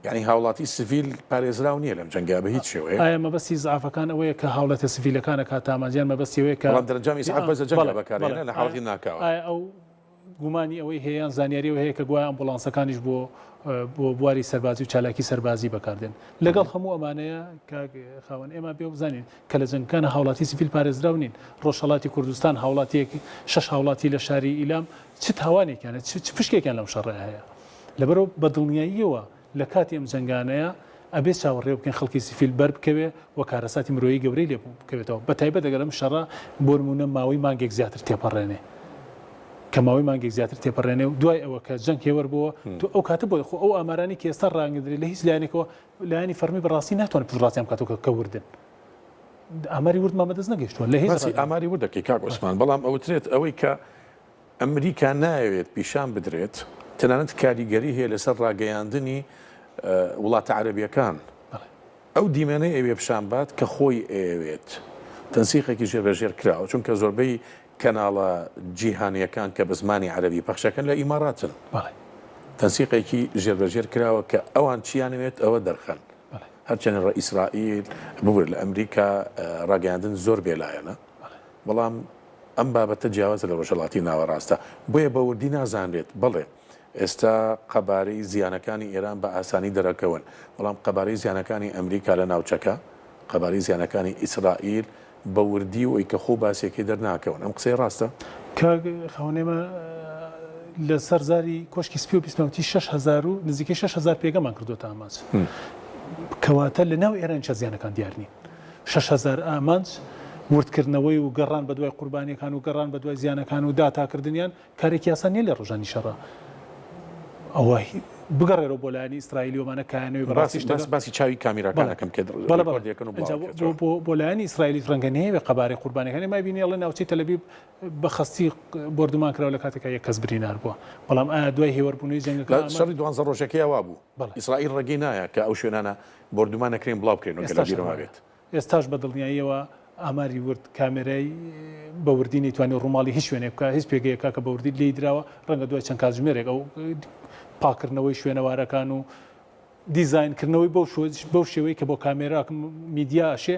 یانی هاوڵاتی سڤیل پارێزراو نییە لەم جەنگە بە هیچ شێوەیەک. ئایا مەبەستی ئیسعافەکان ئەوەیە کە هاوڵاتیە سڤیلەکان ئەکاتە ئامانج یان مەبەستی ئەوەیە کە. بەڵام دەرەنجام ئیسعاف بەس لە جەنگا بەکارهێنا لە حاڵەتی ناکاوە. ئایا ئەو گومانی ئەوەی هەیە یان زانیاری ئەوەی هەیە کە گوایە ئەمبوڵانسەکانیش بۆ بۆ بواری سەربازی و چالاکی سەربازی بەکاردێن. لەگەڵ هەموو ئەمانەیە کاک خاوەن ئێمە بێ بزانین کە لە جەنگەکانە هاوڵاتی سڤیل پارێزراو نین. ڕۆژهەڵاتی کوردستان هاوڵاتیەک شەش هاوڵاتی لە شاری ئیلام چ تاوانێکیان هەیە چ پشکێکیان لەم شەڕەیا هەیە؟ لەبەرئەوە بە دڵنیاییەوە لە کاتی ئەم جەنگانەیا ئەبێ چاوەڕێ بکەین خەڵکی سڤیل بەر بکەوێ و کارەساتی مرۆیی گەورەی لێ بکەوێتەوە بە تایبەت ئەگەر ئەم شەڕە بۆ نموونە ماوەی مانگێک زیاتر تێپەڕێنێ کە ماوەی مانگێک زیاتر تێپەڕێنێ و دوای ئەوە کە جەنگ هێوەر بۆوە تۆ ئەو کاتە بۆ خۆ ئەو ئامارانەی کە ئێستا ڕانگدرێ لە هیچ لایەنێکەوە لایەنی فەرمی بەڕاستی ناتوانێت پشتڕاستیان بکاتەوە کە کە وردن ئاماری وردمان بەدەست نەگەیشتووە لە هیچ باسی ئاماری ورد دەکەی کاک عوسمان بەڵام ئەوترێت ئەوەی کە ئەمریکا نایەوێت پیشان بدرێت، تەنانەت کاریگەری هەیە لەسەر ڕاگەیاندنی وڵاتە عەرەبیەکان، ئەو دیمەنەی ئەوێ پیشان بات کە خۆی ئەیەوێت، تەنسیقێکی ژێر بە ژێر کراوە، چونکە زۆربەی کەناڵە جیهانیەکان کە بە زمانی عەرەبی پەخشەکەن لە ئیماراتن، تەنسیقێکی ژێر بە ژێر کراوە کە ئەوان چیانەوێت ئەوە دەرخەن، هەرچەنە ئیسرائیل ببورە لە ئەمریکا ڕاگەیاندن زۆر بێلایەنە، بەڵام ئەم بابەتە جیاوازە لە ڕۆژهەڵاتی ناوەڕاستە، بۆیە بە وردی نازانرێت. بەڵێ، ئێستا قەبارەی زیانەکانی ئێران بە ئاسانی دەرەکەون، بەڵام قەبارەی زیانەکانی ئەمریکا لە ناوچەکە، قەبارەی زیانەکانی ئیسرائیل بە وردی و ئەوی کە خۆو باسیەکەی دەرناکەون. ئەم قسەیە ڕاستە؟ کاک خاوەن ئێمە لە سەر زاری کۆشکی سپی و بیستمەوتی 6000 و نزیکەی 6000 پێگەمان کردووەتە ئامانج. کەواتە لە ناو ئێرانیشا زیانەکان دیار نین. 6000 ئامانج، وردکردنەوەی و گەڕان بەدوای قوربانیەکان و گەڕان بەدوای زیانەکان و داتاکردنیان کارێکی ئاسان نیە لە ڕۆژانی شەڕا. ئەوە بگەڕێرەوە بۆ لایەنی ئیسرائیلی ومانە کایانەوەی بەڕاستی شتەکە باسی چاوی کامیراکان ئەکەم کە ڕێکۆرد یەکەن و بڵاو ئەکرێتەوە. بۆ لایەنی ئیسرائیلیش ڕەنگە نەیەوێ قەبارەی قوربانیەکان ئێمە بینی ئەڵێ ناوچەی تەلەبیب بە خەستی بۆردومان کراوە لە کاتێکا یەک کەس برینار بووە بەڵام ئایا دوای هێوەربوونەوەی جەنگەکە لە شەڕی دوانزە ڕۆژەکەیا وابوو ئیسرائیل ڕێگەی نایە کە ئەو شوێنانە بۆردومان نەکرێن بڵاو بکرێنەوە گەر ئێستاش لەبیرم هەر وایە. مابێت. ئێستاش بە دڵنیاییەوە ئاماری ورد کامێرای بە وردی نەیتوانی ڕووماڵی هیچ شوێنێک بکات، هیچ پێگەیەک بکات کە بە وردی لێی دراوە، ڕەنگە دوای چەند کاتژمێرێک ئەو پاککردنەوەی شوێنەوارەکان و دیزاینکردنەوەی بەو بەو شێوەی کە بۆ کامێرا میدیا ئەشێ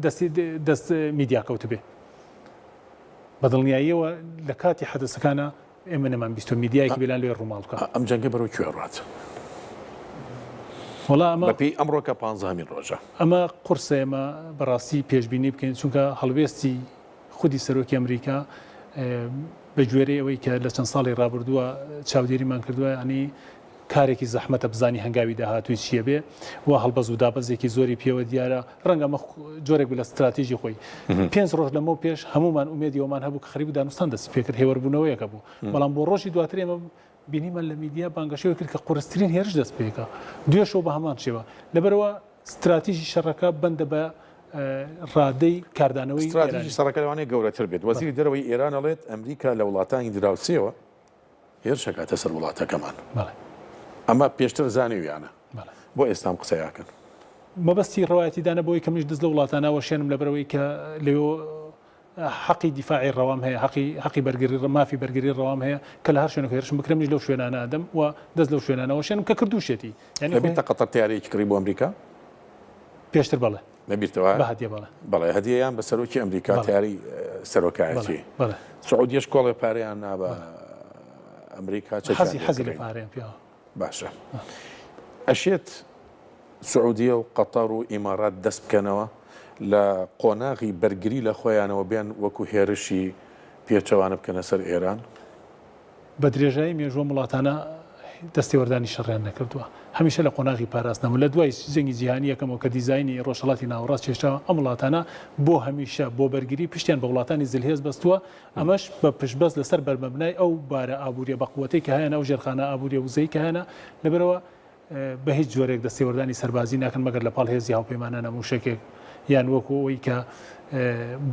دەستی دەست میدیا کەوتبێ. بە دڵنیاییەوە لە کاتی حەدەسەکانە ئێمە نەمان بیستوە میدیایەکی بێلایەن لێ ڕووماڵ بکا. ئەم جەنگە بەرەو کوێ ئەڕوات؟ وەڵا ئەمە. بەپێی ئەمڕۆ کە پانزەهەمین ڕۆژە. ئەمە قورسە ئێمە بەڕاستی پێشبینی بکەین، چونکە هەڵوێستی خودی سەرۆکی ئەمریکا بە گوێرەی ئەوەی کە لە چەند ساڵی ڕابردووە چاودێریمان کردووە، یانی کارێکی زەحمەتە بزانی هەنگاوی داهاتووی چییە بێ و هەڵبەز و دابەزێکی زۆری پێوە دیارە، ڕەنگە ئەمە جۆرێک بێ لە ستراتیژی خۆی. پێنج ڕۆژ لەمەو پێش هەموومان ئومێدی ئەوەمان هەبوو کە خەریک بوو دانوستان دەستی پێکرد، هێوەربوونەوەیەک هەبوو، بەڵام بۆ ڕۆژی دواتر ئێمە بینیمان لە میدیا بانگەشەی ئەوەی کرد کە قورسترین هێرش دەست پێکا، دوێشەو بە هەمان شێوە. لەبەرئەوە ستراتیژی شەڕەکە بەندە بە ڕادەی کاردانەوەی ستراتیژی ئێرانی. شەڕەکە لەوانەیە گەورەتر بێت. وەزیری دەرەوەی ئێران ئەڵێت ئەمریکا لە وڵاتانی دراوسێوە هێرش ئەکاتە سەر وڵاتەکەمان. ئەمە پێشتر زانیویانە. بۆ ئێستا ئەم قسەیە ئەکەن؟ مەبەستی ڕەوایەتیدانە بەوەی کە منیش دەست لەو وڵاتانە ئەوەشێنم لەبەرئەوەی کە لەوێ حەقی دیفاعی ڕەوام هەیە، حەقی حەقی بەرگری مافی بەرگری ڕەوام هەیە کە لە هەر شوێنێک هێرشم بکرێ منیش لەو شوێنانە ئەدەم و دەست لەو شوێنانە ئەوەشێنم کە کردووشێتی. یانی لەبیرتە قەتەر تەیارەیەکی کڕی بۆ ئەمریکا؟ پێشتر بەڵێ. لەبیرتە وایە؟ بە هەدیە بەڵێ. بەڵێ هەدیەیان بە سەرۆکی ئەمریکا تەیارەی سەرۆکایەتی. بەڵێ. سعودیەش کۆڵێ پارەیان نا بە ئەمریکا چەکیان حەزی حەزی لە پارەیە پیاوە. باشە ئەشێت سعودیە و قەتەر و ئیمارات دەست بکەنەوە لە قۆناغی بەرگری لە خۆیانەوە بێن وەکو هێرشی پێچەوانە بکەنە سەر ئێران؟ بە درێژایی مێژوو ئەم وڵاتانە دەستێوەردانی شەڕیان نەکردووە. هەمیشە لە قۆناغی پاراستنە بوون. لە دوای جەنگی جیهانی یەکەمەوە کە دیزاینی ڕۆژهەڵاتی ناوەڕاست کێشراوە، ئەم وڵاتانە بۆ هەمیشە بۆ بەرگری پشتیان بە وڵاتانی زلهێز بەستووە، ئەمەش بە پشتبەست لەسەر بەرمەبنای ئەو بارە ئابووریە بەقوەتەی کە هەیانە، ئەو ژێرخانە ئابووریە وزەی کە هەیانە، لەبەرئەوە بە هیچ جۆرێک دەستێوەردانی سەربازی ناکەن مەگەر لە پاڵ هێزی هاوپەیمانانە مووشەکێک یان وەکو ئەوەی کە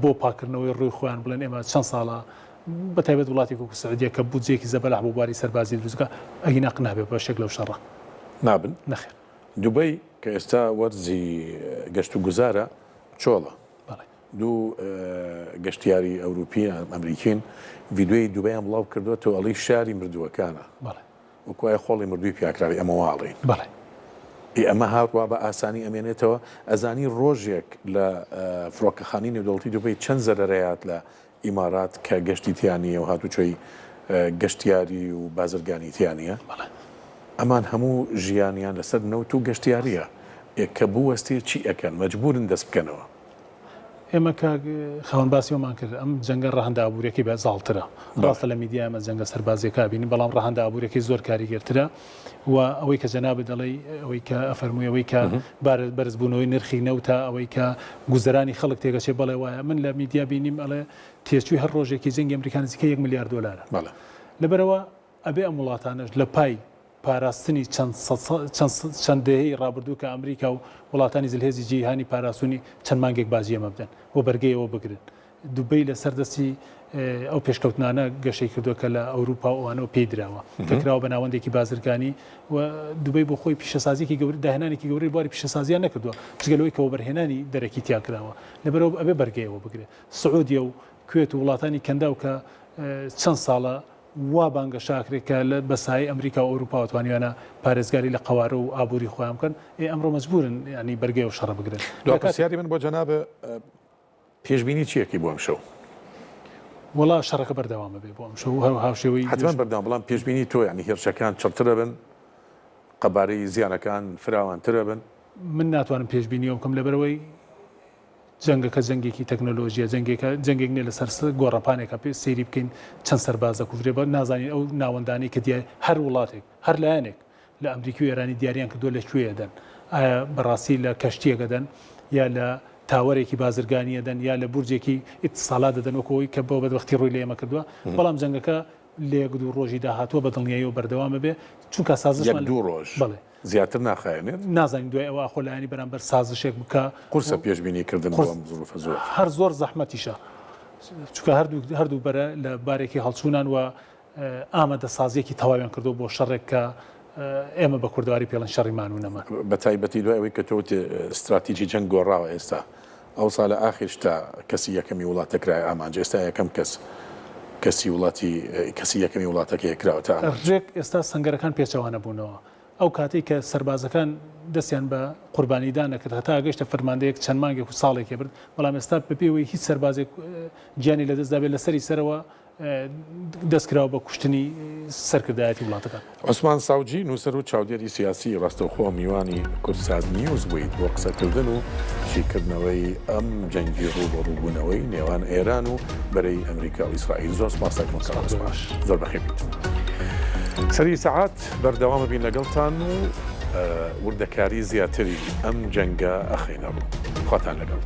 بۆ پاککردنەوەی ڕووی خۆیان بڵێن ئێمە چەند ساڵە بە تایبەت وڵاتێک وەکو سعودیە کە بودجەیەکی زەبەلاح بۆ بواری سەربازی دروست بکا ئەگینا نابێ بەشێک لەو شەڕە. نابن؟ نەخێر. دوبەی کە ئێستا وەرزی گەشت و گوزارە چۆڵە. بەڵێ. دوو گەشتیاری ئەوروپی ئەمریکین ڤیدیۆی دوبەیان بڵاو کردووەتەوە ئەڵی شاری مردووەکانە. بەڵێ. وەکو وایە خۆڵی مردووی پیاکراوی ئەمە وا ئەڵێین. بەڵێ. ئێ ئەمە هەر وا بە ئاسانی ئەمێنێتەوە؟ ئەزانی ڕۆژێک لە فڕۆکەخانەی نێودەوڵەتی دوبەی چەند زەرەرەیات لە ئیمارات کە گەشتی تیا نییە و هاتوچۆی گەشتیاری و بازرگانی تیا نییە؟ بەڵێ. ئەمان هەموو ژیانیان لەسەر نەوت و گەشتیارییە. ئێ کە بوەستێ چی ئەکەن؟ مەجبوورن دەست بکەنەوە. ئێمە کاک خاوەن باسی ئەومان کرد ئەم جەنگە ڕەهەندە ئابووریەکەی بە زاڵترە ڕاستە لە میدیا ئێمە جەنگە سەربازیەکە بینین بەڵام ڕەهەندە ئابووریەکەی زۆر کاریگەرترە و ئەوەی کە جەنابت دەڵێی ئەوەی کە ئەفەرمووی ئەوەی کە بەرزبوونەوەی نرخی نەوتە ئەوەی کە گوزەرانی خەڵک تێگەچێ بەڵێ وایە من لە میدیا بینیم ئەڵێ تێچووی هەر ڕۆژێکی جەنگی ئەمریکا نزیکەی یەک ملیار دۆلارە لەبەرئەوە ئەبێ ئەم وڵاتانەش لە پای پاراستنی چەند چەند چەند دەیەی ڕابردوو کە ئەمریکا و وڵاتانی زلهێزی جیهانی پاراستوونی چەند مانگێک باجی ئەمە بدەن و بەرگەی ئەوە بگرن. دوبەی لەسەر دەستی ئەو پێشکەوتنانە گەشەی کردووە کە لە ئەوروپا و ئەوانەوە پێی دراوە کە کراوە بە ناوەندێکی بازرگانی و دوبەی بۆ خۆی پیشەسازییەکی گەورە داهێنانێکی گەورەی بواری پیشەسازییان نەکردووە جگە لەوەی کە وەبەرهێنانی دەرەکی تیا کراوە لەبەرئەوە ئەبێ بەرگەی ئەوە بگرێت. سعودیە و کوێت و وڵاتانی کەنداو کە چەند ساڵە وا بانگەشە ئەکرێت کە لە بە سایەی ئەمریکا و ئەوروپاوە توانیویانە پارێزگاری لە قەوارە و ئابووری خۆیان بکەن، ئێ ئەمڕۆ مەجبوورن یانی بەرگەی ئەو شەڕە بگرن. دوا پرسیاری من بۆ جەنابت پێشبینی چی ئەکەی بۆ ئەمشەو؟ وەڵا شەڕەکە بەردەوام ئەبێ بۆ ئەمشەو و هاوشێوەی. حەتمەن بەردەوام بەڵام پێشبینی تۆ یانی هێرشەکان چڕتر ئەبن؟ قەبارەی زیانەکان فراوانتر ئەبن؟ من ناتوانم پێشبینی ئەوە بکەم لەبەرئەوەی جەنگەکە جەنگێکی تەکنۆلۆژیە، جەنگێکە جەنگێک نیە لەسەر گۆڕەپانێکە پێ سەیری بکەین چەند سەرباز دەکوژرێ بە نازانین ئەو ناوەندانەی کە دیار هەر وڵاتێک هەر لایەنێک لە ئەمریکی و ئێرانی دیاریان کردووە لە کوێ ئەدەن ئایا بەڕاستی لە کەشتیەک ئەدەن یا لە تاوەرێکی بازرگانی ئەدەن یا لە بورجێکی ئیتسالات دەدەن وەکو ئەوەی کە بۆ بەدبەختی ڕووی لە ئێمە کردووە بەڵام جەنگەکە لە یەک دوو ڕۆژی داهاتووە بە دڵنیاییەوە بەردەوام ئەبێ چونکە یەک سازشمان دوو ڕۆژ بەڵێ. زیاتر ناخایەنێت؟ نازانین دوای ئەوە ئاخۆ لایەنی بەرامبەر سازشێک بکا. قورسە پێشبینی کردن بۆ ئەم زروفە زۆر. هەر زۆر زەحمەتیشە چونکە هەردوو هەردوو بەرە لە بارێکی هەڵچوونان و ئامادەسازییەکی تەواویان کردووە بۆ شەڕێک کە ئێمە بە کوردەواری پێڵێن شەڕی مان و نەمان. بە تایبەتی دوای ئەوەی کە تۆ وتت ستراتیجی جەنگ گۆڕاوە ئێستا ئەوسا لە ئاخیر شتا کەسی یەکەمی وڵاتە کرایە ئامانج ئێستا یەکەم کەس کەسی وڵاتی کەسی یەکەمی وڵاتەکەیە کراوەتە ئامانج. ڕێک ئێستا سەنگەرەکان پێچەوانە بوونەوە. ئەو کاتەی کە سەربازەکان دەستیان بە قوربانیدان ئەکرد هەتا گەیشتە فەرماندەیەک چەند مانگێک و ساڵێکی برد، بەڵام ئێستا بەبێ ئەوەی هیچ سەربازێک گیانی لەدەست دابێت لەسەری سەرەوە دەست کراوە بە کوشتنی سەرکردایەتی وڵاتەکان. عوسمان ساوجی، نووسەر و چاودێری سیاسی ڕاستەوخۆ میوانی کوردسات نیوز بوویت بۆ قسەکردن و شیکردنەوەی ئەم جەنگی ڕووبەڕووبوونەوەی نێوان ئێران و بەرەی ئەمریکا و ئیسرائیل. زۆر سپاس دەکەم کاک عوسمان. زۆر بەخێر بیت. سەری سەعات بەردەوام ئەبین لەگەڵتان و وردەکاری زیاتری ئەم جەنگە ئەخەینە ڕوو. خواتان لەگەڵ.